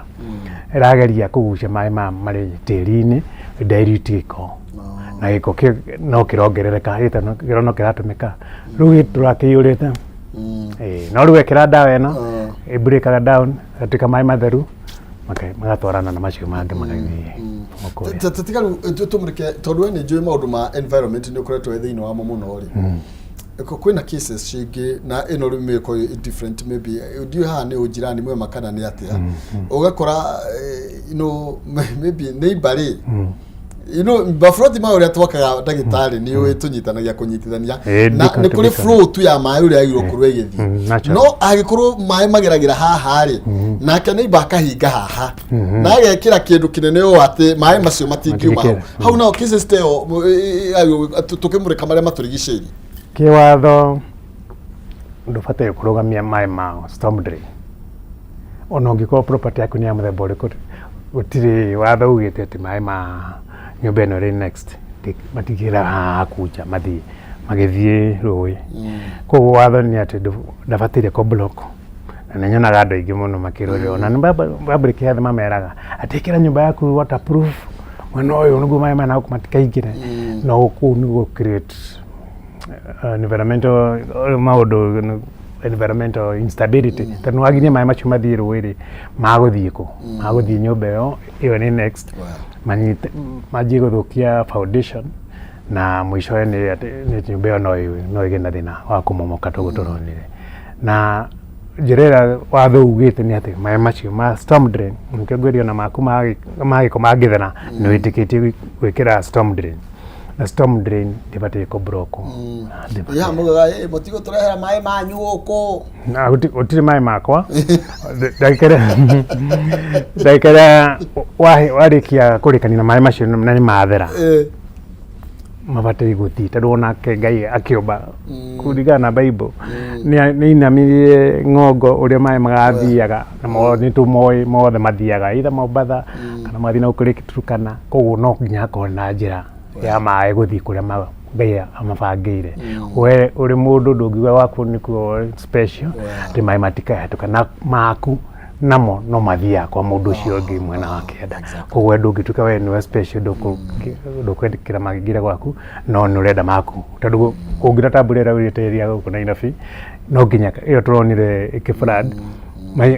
ĩrageria kũgucia maĩ maya marĩ tĩri-inĩ, dilute gĩko, na gĩko kĩu no kĩrongerereka, kĩoro no kĩratũmĩka, rĩu gĩtũraga kĩiyũrĩte. Ĩĩ, no rĩu wekĩra ndawa ĩno, ĩ breakaga down, ĩgatuĩka maĩ matheru, magatwarana na macio mangĩ magathiĩ kũrĩa. Tiga rĩu tũmũrĩke, tondũ we nĩ njũĩ maũndũ ma environment nĩ ũkoretwo wĩ thĩinĩ wamo mũno rĩ. Kwĩna cases cingĩ na ĩno rĩu mĩko different, maybe ndiũĩ haha nĩ ũnjirani mwema kana nĩ atĩa, ũgakora maybe neighbor rĩ, maburoti ma ũrĩa twakaga, ndagĩtarĩ, nĩ ũĩ tũnyitanagia kũnyitithania na nĩ kũrĩ flow tu ya maĩ ũrĩa yagĩrĩirwo gũkorwo ĩgĩthiĩ. Natural. No angĩkorwo maĩ mageragĩra haha rĩ, nake neighbor akahinga haha na agekĩra kĩndũ kĩnene ũũ atĩ maĩ macio matingiuma hau. Matingĩkĩra. Hau nao cases ta ĩyo, tũkĩmũrĩka marĩa matũrigicĩirie. Kĩwatho Ndũbataire kũrũgamia maĩ ma storm drain. Ona ũngĩkorwo property yaku nĩ ya mũthemba ũrĩkũ, gũtirĩ watho ugĩte atĩ maĩ ma nyũmba ĩno ĩrĩ next matingĩgera haha haku nja mathiĩ magĩthiĩ rũĩ. Koguo watho nĩ atĩ ndabataire kũ block. Na nĩ nyonaga andũ aingĩ mũno makĩrũĩrĩra ona nĩ public health mameraga atĩ ĩkĩra nyũmba yaku waterproof mwena ũyũ nĩguo maĩ maya nagũkũ matikaingĩre. No kũu nĩ gũ create environmental maũndũ, environmental instability, tondũ nĩ wagiria maĩ macio mathiĩ rũĩ rĩ, magũthiĩ kũ? Magũthiĩ nyũmba ĩyo ĩyo nĩ next, manyite manjie gũthũkia foundation, na mũicowe nĩ atĩ nĩ nyũmba ĩyo no ĩgĩe na thĩna wa kũmomoka toguo tũronire. Na njĩra ĩrĩa watho ugĩte nĩ atĩ maĩ macio ma storm drain, nĩkĩo ngwĩrire ona maku ma gĩko mangĩthera, nĩ wĩtĩkĩtie gwĩkĩra storm drain, na storm drain ndĩbataire kũ block. Ya mugaga mũtigũtũrehera maĩ manyu gũkũ. Na gũtirĩ maĩ makwa. Ndagĩka ĩrĩa warĩkia kũrĩkania na maĩ macio na nĩ mathera, mabataire gũthiĩ, tondũ onake Ngai akĩũmba kũringana na Bible nĩ ainamirie ng'ongo ũrĩa maĩ magathiaga, na nĩ tũmoĩ mothe mathiaga either Mombatha kana mathiĩ na gũkũ Lake Turkana. Koguo no nginya hakorwo na njĩra ya maĩ gũthiĩ kũrĩa Ngai amabangĩire. We ũrĩ mũndũ ndũngiuga waku nĩkuo special atĩ maĩ matikahĩtũka, na maku namo no mathiaga kwa mũndũ ũcio ũngĩ mwena wa kĩanda. Koguo we ndũngĩtuĩka we nĩwe special, ndũkwĩtĩkĩra mangĩingĩra gwaku, no nĩ ũrenda maku, tondũ kũngira ta mbura ĩrĩa ĩrĩa ĩrĩa gũkũ Nairobi, no nginya ĩyo tũronire ĩkĩ flood,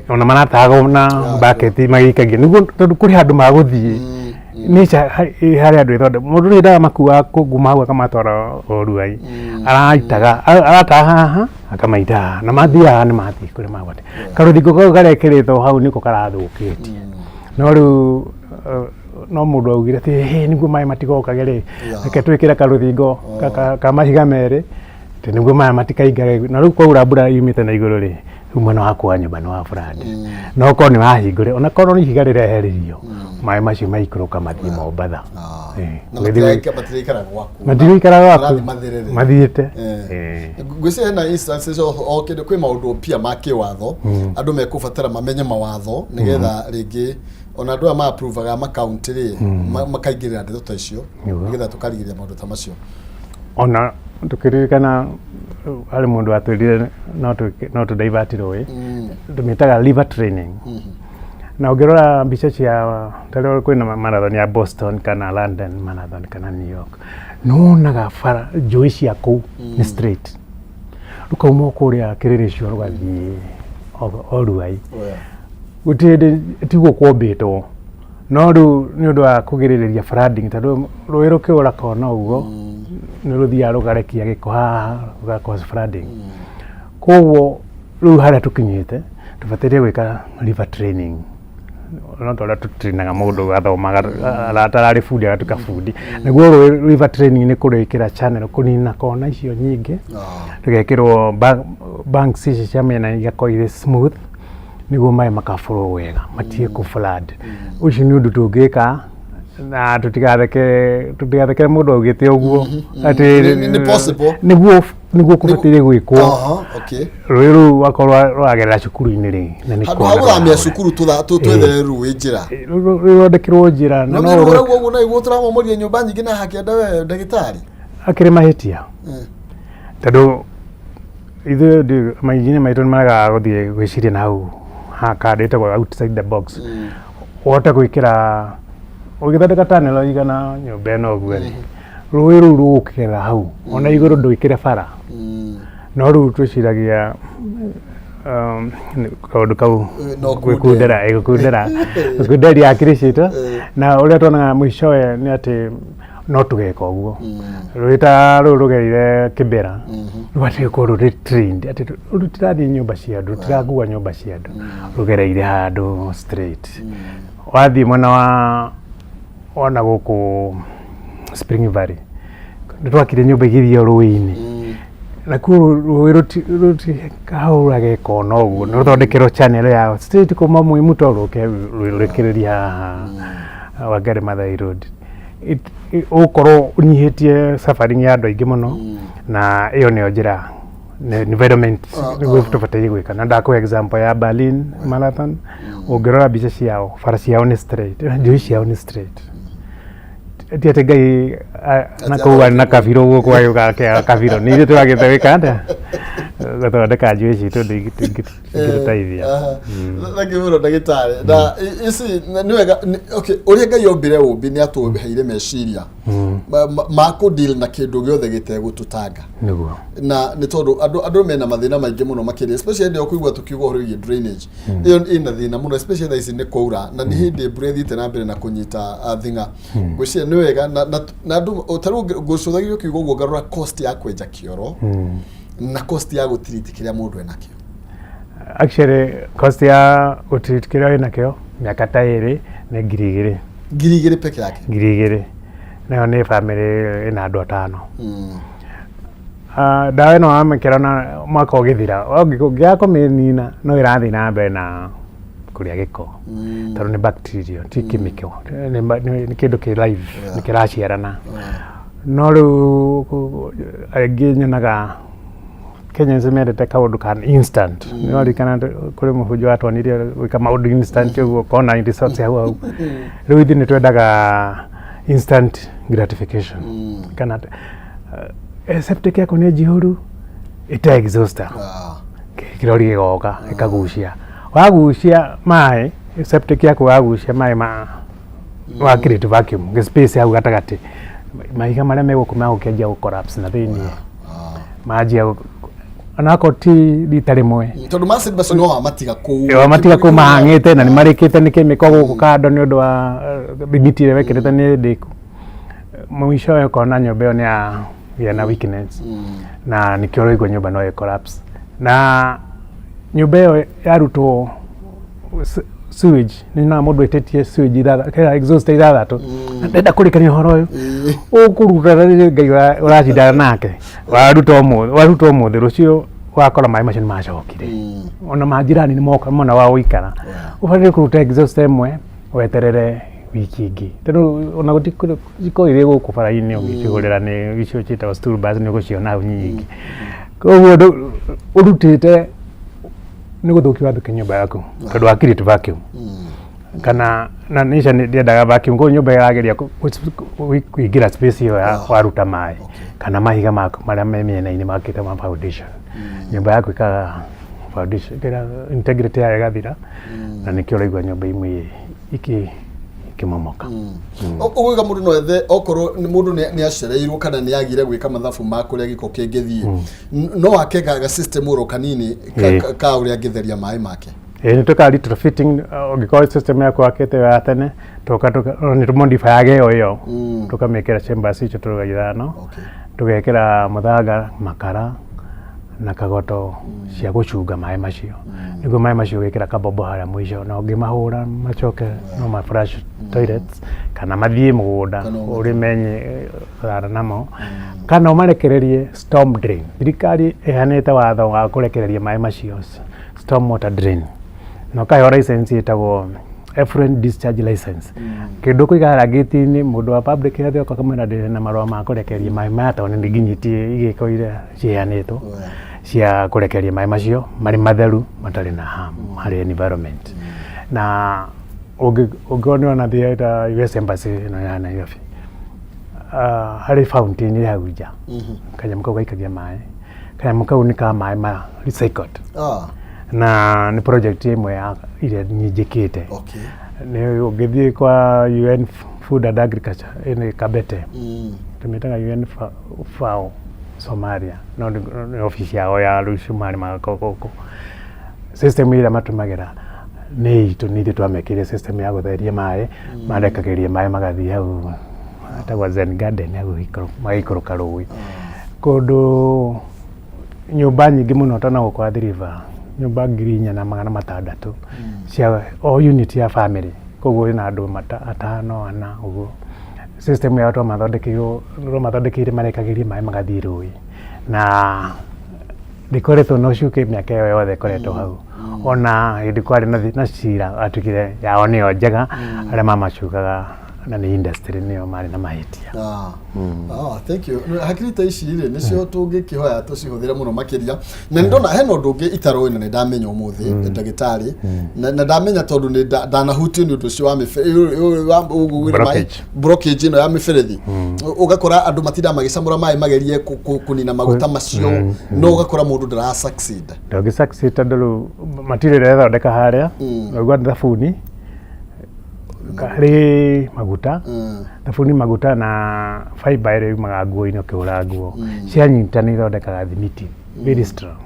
ona maratahagwo na bucket magĩikagia nĩguo, tondũ kũrĩ handũ magũthiĩ. Nature harĩ andũ ĩthonde mũndũ nĩ ndaga makuaga kuma hau akamatwara o Ruai, araitaga arataha haha akamaita haha, na mathiaga nĩ mathiĩ kũrĩa magwate. Karũthingo kau karekĩrĩtwo hau nĩko karathũkĩtie, no rĩu no mũndũ augire atĩ hĩ nĩguo maĩ matigokage rĩ, reke twĩkĩre karũthingo ka mahiga merĩ atĩ nĩguo maya matikaingage. Na rĩu kwaura mbura yumĩte na igũrũ rĩ, rĩu mwena waku wa nyũmba nĩ wa flood. No korwo nĩ wahingũre, ona korwo nĩ ihiga rĩreheririo, maĩ macio maikũrũka mathiĩ Mombatha. Na matirĩikaraga gwaku. Matirĩikaraga gwaku. Marathiĩ matherere. Mathiĩte. Ngwĩciria hena instances o kĩndũ kwĩ maũndũ pia ma kĩwatho andũ mekũbatara mamenye mawatho, nĩgetha rĩngĩ ona andũ aya ma-approvaga makaunti rĩ, makaingĩrĩra ndeto ta icio, nĩgetha tũkarigĩrĩria maũndũ ta macio. Ona tũkĩririkana harĩ mũndũ watwĩrire no tũ divert rũĩ, tũmĩtaga river training. Na ũngĩrora mbica cia tarĩu kwĩna marathon ya Boston kana London marathon kana New York, nĩwonaga bara njũĩ cia kũu nĩ straight, rũkauma o kũrĩa kĩrĩrĩcio rũgathiĩ o Ruai. Gũtirĩ hĩndĩ tiguo kwombĩtwo, no rĩu nĩ ũndũ wa kũgirĩrĩria flooding, tondũ rũĩ rũkĩũra kona ũguo nĩ rũthiaga rũgarekia gĩko haha, rũga cause flooding. Koguo rĩu harĩa tũkinyĩte tũbataire gwĩka river training, no ta ũrĩa tũtrainaga mũndũ athomaga atararĩ bundi agatuĩka bundi. Nĩguo rũĩ river training nĩ kũrĩkĩra channel, kũnina kona icio nyingĩ, rũgekĩrwo banks ici cia mĩena igakorwo irĩ smooth, nĩguo maĩ maka flow wega, matige kũ flood. Ũcio nĩ ũndũ tũngĩka na tũtigatheke mũndũ augĩte ũguo atĩ Nĩ possible. Nĩguo kũbataire gwĩkwo. Aha, okay. Rũĩ rũu wakorwo rũragerera cukuru-inĩ rĩ, na nĩ handũ kona ha gũthamia rũrahũra. Cukuru twethere rũĩ njĩra. Rũthondekerwo njĩra na no no nĩ ũguo ũguo naiguo tũramomoria nyũmba nyingĩ na hakĩenda we ndagĩtarĩ. Akĩrĩ mahĩtia, tondũ ithuĩ mainjinia maitũ nĩ maregaga gũthiĩ gwĩciria na hau kando ĩtagwo outside the box. Ũhote gwĩkĩra ũgĩthondeka tunnel igana nyũmba ĩno ũguo rĩ, rũĩ rũu rũgũkĩra hau ona igũrũ, ndwĩkĩre bara. No rĩu twĩciragia kaũndũ kau no gwĩkundera ĩgũkundera gũkunderia hakiri citũ. Na ũrĩa tuonaga mũicowe nĩ atĩ no tũgeka ũguo, rũĩ ta rũu rũgereire Kĩbera rũbatiĩ gũkorwo rũrĩ trained atĩ rũtirathiĩ nyũmba cia andũ, rũtirakua nyũmba cia andũ, rũgereire handũ straight. Wathiĩ mwena wa ona gũkũ Spring Valley, nĩ twakire nyũmba igĩthiĩ rũĩ-inĩ, nakuo rũĩ rũtikahũraga kona ũguo, nĩ rũthondekerwo channel ya straight kuma Mwĩmuto rũke rũrĩkĩrĩria haha Wangari Maathai Road. Ũgũkorwo ũnyihĩtie suffering ya andũ aingĩ mũno, na ĩyo nĩyo njĩra Environment nĩguo tũbataire gwĩka. Na ndakũhe example ya Berlin Marathon. Ũngĩrora mbica ciao, bara ciao nĩ straight, njũĩ ciao nĩ straight. Ti atĩ Ngai na kũu arĩ na kabirũ gũkũ agĩũka akĩaga kabirũ. Nĩ ithuĩ tũragĩte gwĩka atĩa? Gũthondeka njũĩ citũ ingĩtũteithia. Thank you mũno, ndagĩtarĩ. Na ici nĩ wega okay, ũrĩa Ngai ombire ũmbi nĩ atũheire meciria ma kũ deal na kĩndũ gĩothe gĩtegũtũtanga. Nĩguo. Na nĩ tondũ andũ mena mathĩna maingĩ mũno makĩria, especially hĩndĩ ĩyo kũigua tũkiuga ũhoro wĩgiĩ drainage. Ĩyo ĩna thĩna mũno, especially thaa ici nĩ kwaura na nĩ hĩndĩ mbura ĩthiĩte na mbere na kũnyita thing'a. Ngwĩciria nĩ wega na andũ ta rĩu ngũcũthagĩria ũkiuga ũguo ngarora cost ya kwenja kĩoro na cost ya gũtiriti kĩrĩa mũndũ enakĩo. Actually, cost ya gũtreat kĩrĩa wĩnakĩo mĩaka ta 2 nĩ 2000. 2000 peke yake? 2000. Nayo nĩ bamĩrĩ ĩna andũ atano. Ah, ndawa ĩno wamĩkĩra na mwaka ũgĩthira, ũngĩaga kũmĩnina, no ĩrathiĩ na mbere na kũrĩa gĩko, tondũ nĩ bacteria, ti chemical, nĩ kĩndũ kĩ live, nĩ kĩraciarana. No rĩu aingĩ nyonaga Kenyans mendete kaũndũ ka instant. Nĩ waririkana kũrĩ mũhunjia watwonirie gwĩka maũndũ instant ũguo, ũkona results hau hau. Rĩu ithuĩ nĩ twendaga instant gratification. Kana septic yaku nĩ njihũru, ĩta exhauster. Kĩrori gĩgoka gĩkagucia. Wagucia maĩ, septic yaku wagucia maĩ ma wa create vacuum, gĩ space hau gatagatĩ. Mahiga marĩa me gũkũ megũkĩanjia gũ collapse na thĩiniĩ. Manjia onakorwo ti rita rĩmwe. Tondũ macid macio no wamatiga kũu. Wamatiga kũu mahang'ĩte na nĩ marĩkĩte nĩ kĩmĩko gũkũ kando nĩ ũndũ wa thimiti ĩrĩa wekĩrĩte nĩ ndĩku. Mũico ũkona nyũmba ĩyo nĩ yagĩa na weakness, na nĩkĩo ũraigua nyũmba no ĩ collapse. Na nyũmba ĩyo yarutwo sewage, nĩ nyonaga mũndũ ĩtĩtie sewage ithathatũ, exhaust ithathatũ. Ndenda kũrĩkania ũhoro ũyũ ũkũruta rĩrĩ Ngai ũracindana nake. Waruta ũmũthĩ, rũciũ wakora maĩ macio nĩ macokire. Ona majirani nĩ moka mona wa gũikara. Ũbataire kũruta exhaust ĩmwe, weterere wiki ĩngĩ, tondũ ona gũtikũrĩ ikoragwo irĩ gũkũ bara-inĩ, ũgĩcigũrĩra nĩ icio ciĩtagwo stool bars, nĩ ũgũciona hau nyingĩ. Koguo ũrutĩte nĩ gũthũkia wathũkia nyũmba yaku, tondũ wa create vacuum. Kana na nature nĩ ndĩendaga vacuum, koguo nyũmba ĩrageria kũingĩra space ĩyo ya waruta maĩ kana mahiga maku marĩa me mĩena-inĩ makĩte ma foundation. Nyũmba yaku ĩkaga foundation kĩrĩa integrity yayo ĩgathira, na nĩkĩo ũraigua nyũmba imwe ikĩmomoka. Ũgũiga mũndũ no ethe okorwo nĩ mũndũ nĩ acereirwo kana nĩ agire gwĩka mathabu ma kũrĩa gĩko kĩngĩthiĩ, no ake ga system oro kanini ka ũrĩa angĩtheria maĩ make. Ĩĩ, nĩ twĩkaga retrofitting. Ũngĩkorwo system yaku wakĩte ĩyo ya tene, tũka nĩ tũmodifyaga ĩyo ĩyo, tũkamĩkĩra chambers icio tũrũga ithano, tũgekĩra mũthanga, makara na kagoto cia gũcunga maĩ macio, nĩguo maĩ macio ũgĩkĩra kabombo harĩa mũico na ũngĩmahũra macoke no ma flush toilets kana mathiĩ mũgũnda. Kana ũrĩme thara namo kana ũmarekererie storm drain. Thirikari ĩheanĩte watho wa kũrekereria maĩ macio storm water drain, na ũkaheo license ĩtagwo effluent discharge license. Kĩndũ kũiga harĩa gate-inĩ, mũndũ wa public health oka akamwĩra, "Ndĩ na marũa ma kũrekereria maĩ maya tondũ nĩ nginyĩtie igĩko iria ciheanĩtwo cia kũrekereria maĩ macio marĩ matheru, matarĩ na harm harĩ environment." Na ũngĩkorwo nĩ wona ta US Embassy ĩno ya Nairobi, harĩ fountain ĩrĩ hau nja, kanyamũ kau gaikagia maĩ, kanyamũ kau nĩ ka maĩ ma recycled. Na nĩ project ĩmwe ya iria niĩ njĩkĩte. Nĩ ũngĩthiĩ kwa UN Food and Agriculture ĩnĩ Kabete, tũmĩtaga UN FAO Somalia, no nĩ obici yao ya rĩu Somali magakorwo gũkũ. System ĩrĩa matũmagĩra nĩ itũ, nĩ ithuĩ twamekĩrire system ya gũtheria maĩ. Marekagĩria maĩ magathiĩ hau etagwo Zen Garden hau magaikũrũka rũĩ kũndũ nyũmba nyingĩ mũno ta na gũkũ Athi River, nyũmba 4600 cia o unit ya family, koguo ĩna andũ atano ana ũguo. System yao twamathondekeire marekagĩria maĩ magathiĩ rũĩ, na ndĩkoretwo na ũcuke mĩaka ĩyo yothe ĩkoretwo hau. Ona hĩndĩ kwarĩ na cira, atuĩkire yao nĩyo njega, arĩa mamacukaga. Na nĩ industry nĩyo marĩ na mahĩtia. Ah. Ah, thank you. Hakiri ta ici rĩ, nĩcio tũngĩkĩhoya tũcihũthĩre mũno makĩria. Na nĩ ndona hena ũndũ ũngĩ itaroĩ na nĩ ndamenya ũmũthĩ, ndagĩtarĩ, na ndamenya tondũ nĩ ndanahutio nĩ ũndũ ũcio wa Blockage. Blockage ĩno ya mĩberethi. Ũgakora andũ matindaga magĩcamũra maĩ magerie kũnina maguta macio, no ũgakora mũndũ ndara succeed. Ndũngĩ succeed tondũ rĩu material ĩrĩa ĩrathondeka harĩa ũraigua nĩ thabuni harĩ maguta, thabuni, maguta na fiber ĩrĩa yumaga nguo-inĩ ũkĩhũra nguo, cianyita nĩ ithondekaga thimiti very strong.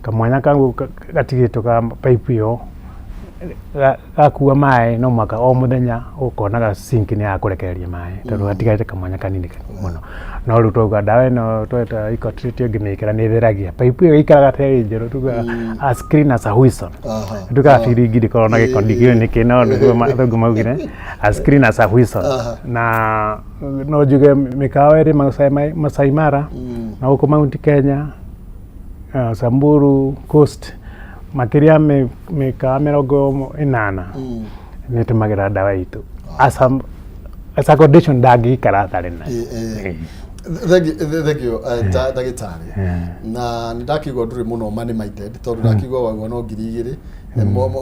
Kamwanya kau gatigĩtwo ka pipe ĩyo gakua maĩ, no mũhaka o mũthenya ũkonaga sink nĩ ya kũrekereria maĩ tondũ gatigarĩte kamwanya kanini mũno. No rĩu twauga ndawa ĩno tweta Ecotreat, ũngĩmĩkĩra nĩ ĩtheragia pipe ĩyo, ĩikaraga ta ĩrĩ njerũ, tugaga as clean as a whistle. Tugaga biringi ndĩkoragwo na gĩko, ndikĩũĩ nĩkĩ, no nĩguo athũngũ maugire as clean as a whistle. Na no njuge mĩkawa ĩrĩ Masai Mara na gũkũ Mount Kenya, Samburu Coast, makĩria mĩkawa 80 nĩ ĩtũmagĩra ndawa itũ as a condition, ndangĩikara atarĩ nayo. Thank you, thank you, ndagĩtarĩ. Na nĩ ndakĩigua ndũrĩ mũno money minded, tondũ ndakĩigua waigua no 2000,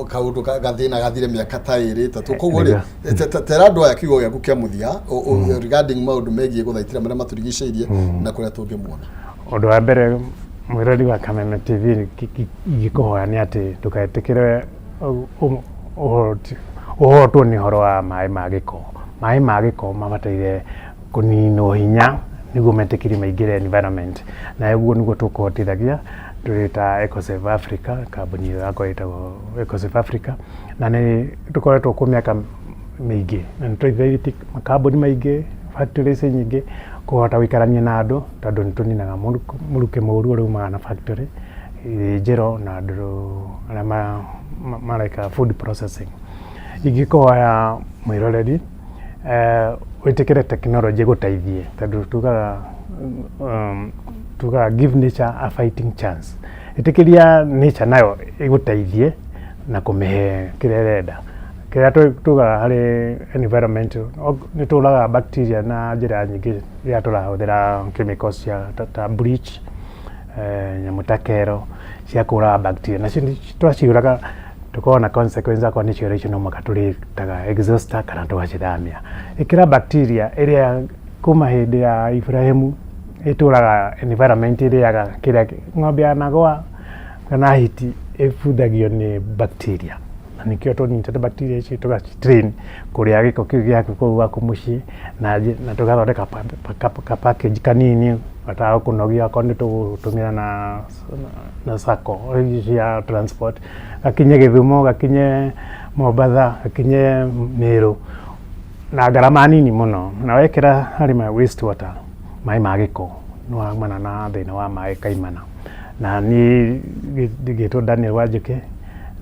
kaũndũ gathĩna gathire mĩaka ta 2, 3. Koguo rĩ, tera andũ aya kiugo gĩaku kĩa mũthia regarding maũndũ megiĩ gũthaitĩra marĩa matũrigicĩirie na kũrĩa tũngĩmuona. Ũndũ wa mbere, mwĩrori wa Kameme TV, ingĩkũhoya nĩ atĩ ndũgetĩkĩre ũhotwo nĩ ũhoro wa maĩ ma gĩko. Maĩ ma gĩko mabataire kũninwo hinya nĩguo metĩkĩrie maingĩre environment, na ũguo nĩguo tũkũhotithagia tũrĩ ta Ecosave Africa. Kambuni ĩyo yakwa ĩtagwo Ecosave Africa, na nĩ tũkoretwo kuo mĩaka mĩingĩ na nĩ tũteithĩtie makambuni maingĩ, factories nyingĩ kũhota gũikarania na andũ, tondũ nĩ tũninaga mũrukĩ mũru ũrĩa umaga na factory, ithĩnjĩro na andũ arĩa mareka food processing. Ingĩkũhoya mwĩroreri wĩtĩkĩre technology ĩgũteithie, tondũ tugaga give nature a fighting chance. Ĩtĩkĩria nature nayo ĩgũteithie na kũmĩhe kĩrĩa ĩrenda. Kĩrĩa tugaga harĩ environment, nĩ tũraga bacteria na njĩra nyingĩ rĩrĩa tũrahũthĩra chemicals cia ta bleach, nyamũ ta kero cia kũraga bacteria. Nacio twaciũraga tũkoragwo na consequence, akorwo nĩ cioro icio no mũhaka tũrĩtaga exhauster kana tũgacithamia. Ĩkĩra bacteria ĩrĩa kuma hĩndĩ ya Ibrahimu ĩtũraga environment, ĩrĩaga kĩrĩa ng'ombe ya nagwa kana hiti ĩbuthagio nĩ bacteria, na nĩkĩo tũnyitĩte bacteria icio tũgaci train kũrĩa gĩko kĩu gĩaku kũu gwaku mũciĩ, na tũgathondeka ka package kanini gatagũkũnogia, okorwo nĩ tũgũtũmĩra na sacco cia transport, gakinye Gĩthumo, gakinye Mombatha, gakinye Meru na ngarama nini mũno. Na wekĩra harĩ ma waste water, maĩ ma gĩko, nĩ waumana na thĩna wa maĩ kaimana. Na niĩ ngĩtwo Daniel Wanjũkĩ,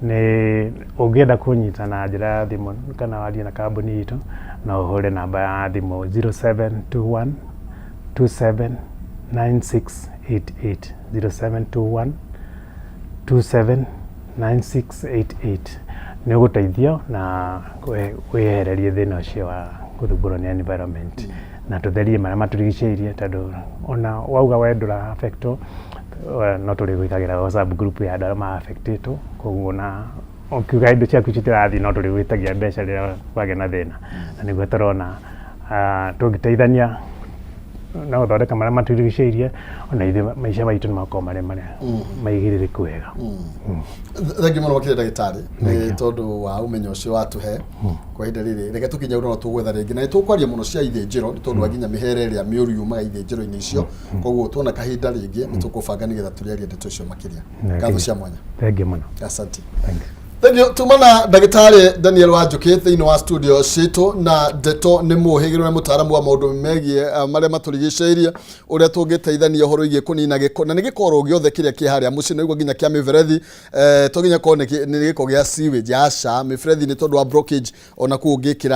nĩ ũngĩenda kũnyita na njĩra ya thimũ kana warie na kambuni itũ, no ũhũre namba ya thimũ 0721 279688, 0721 279688. Nĩ ũgũteithio na wĩyehererie thĩna ũcio wa gũthumbũrwo nĩ environment, na tũtherie marĩa matũrigicĩirie, tondũ ona wauga we ndũra affectwo, no tũrĩgwĩkagĩra WhatsApp group ya andũ arĩa ma affectĩtwo. Koguo na ũkiuga indo ciaku citirathiĩ, no tũrĩgwĩtagia mbeca rĩrĩa kwagĩa na thĩna, na nĩguo tũrona tũngĩteithania na gũthondeka marĩa matũrigicĩirie, ona ithuĩ maica maitũ nĩ makorwo marĩ marĩa maigĩrĩrĩku wega. Thengiũ mũno makĩria, ndagĩtarĩ, nĩ tondũ wa ũmenyo ũcio watũhe kwa ihinda rĩrĩ. Reke tũkinye no tũgwetha rĩngĩ na nĩ tũkwaria mũno cia ithĩnjĩro, nĩ tondũ wa nginya mĩhere ĩrĩa mĩũru yumaga ithĩnjĩro-inĩ icio. Koguo tuona kahinda rĩngĩ nĩ tũkũbanga nĩgetha tũrĩarie ndeto icio makĩria. Ngatho cia mwanya. Thengiũ mũno. Asante. Thank you. Thank you. Tuma na ndagĩtarĩ Daniel Wanjũkĩ thĩinĩ wa studio citũ, na ndeto nĩ mũhĩgĩrĩru na mũtaaramu wa maũndũ megiĩ marĩa matũrigicĩirie, ũrĩa tũngĩteithania ũhoro wĩgiĩ kũnina gĩko, na nĩ gĩko oro gĩothe kĩrĩa kĩ harĩa mũciĩ, na nginya kĩa mĩberethi, to nginya korwo nĩ gĩko gĩa sewage, aca, mĩberethi nĩ tondũ wa blockage ona kũu ũngĩkĩra.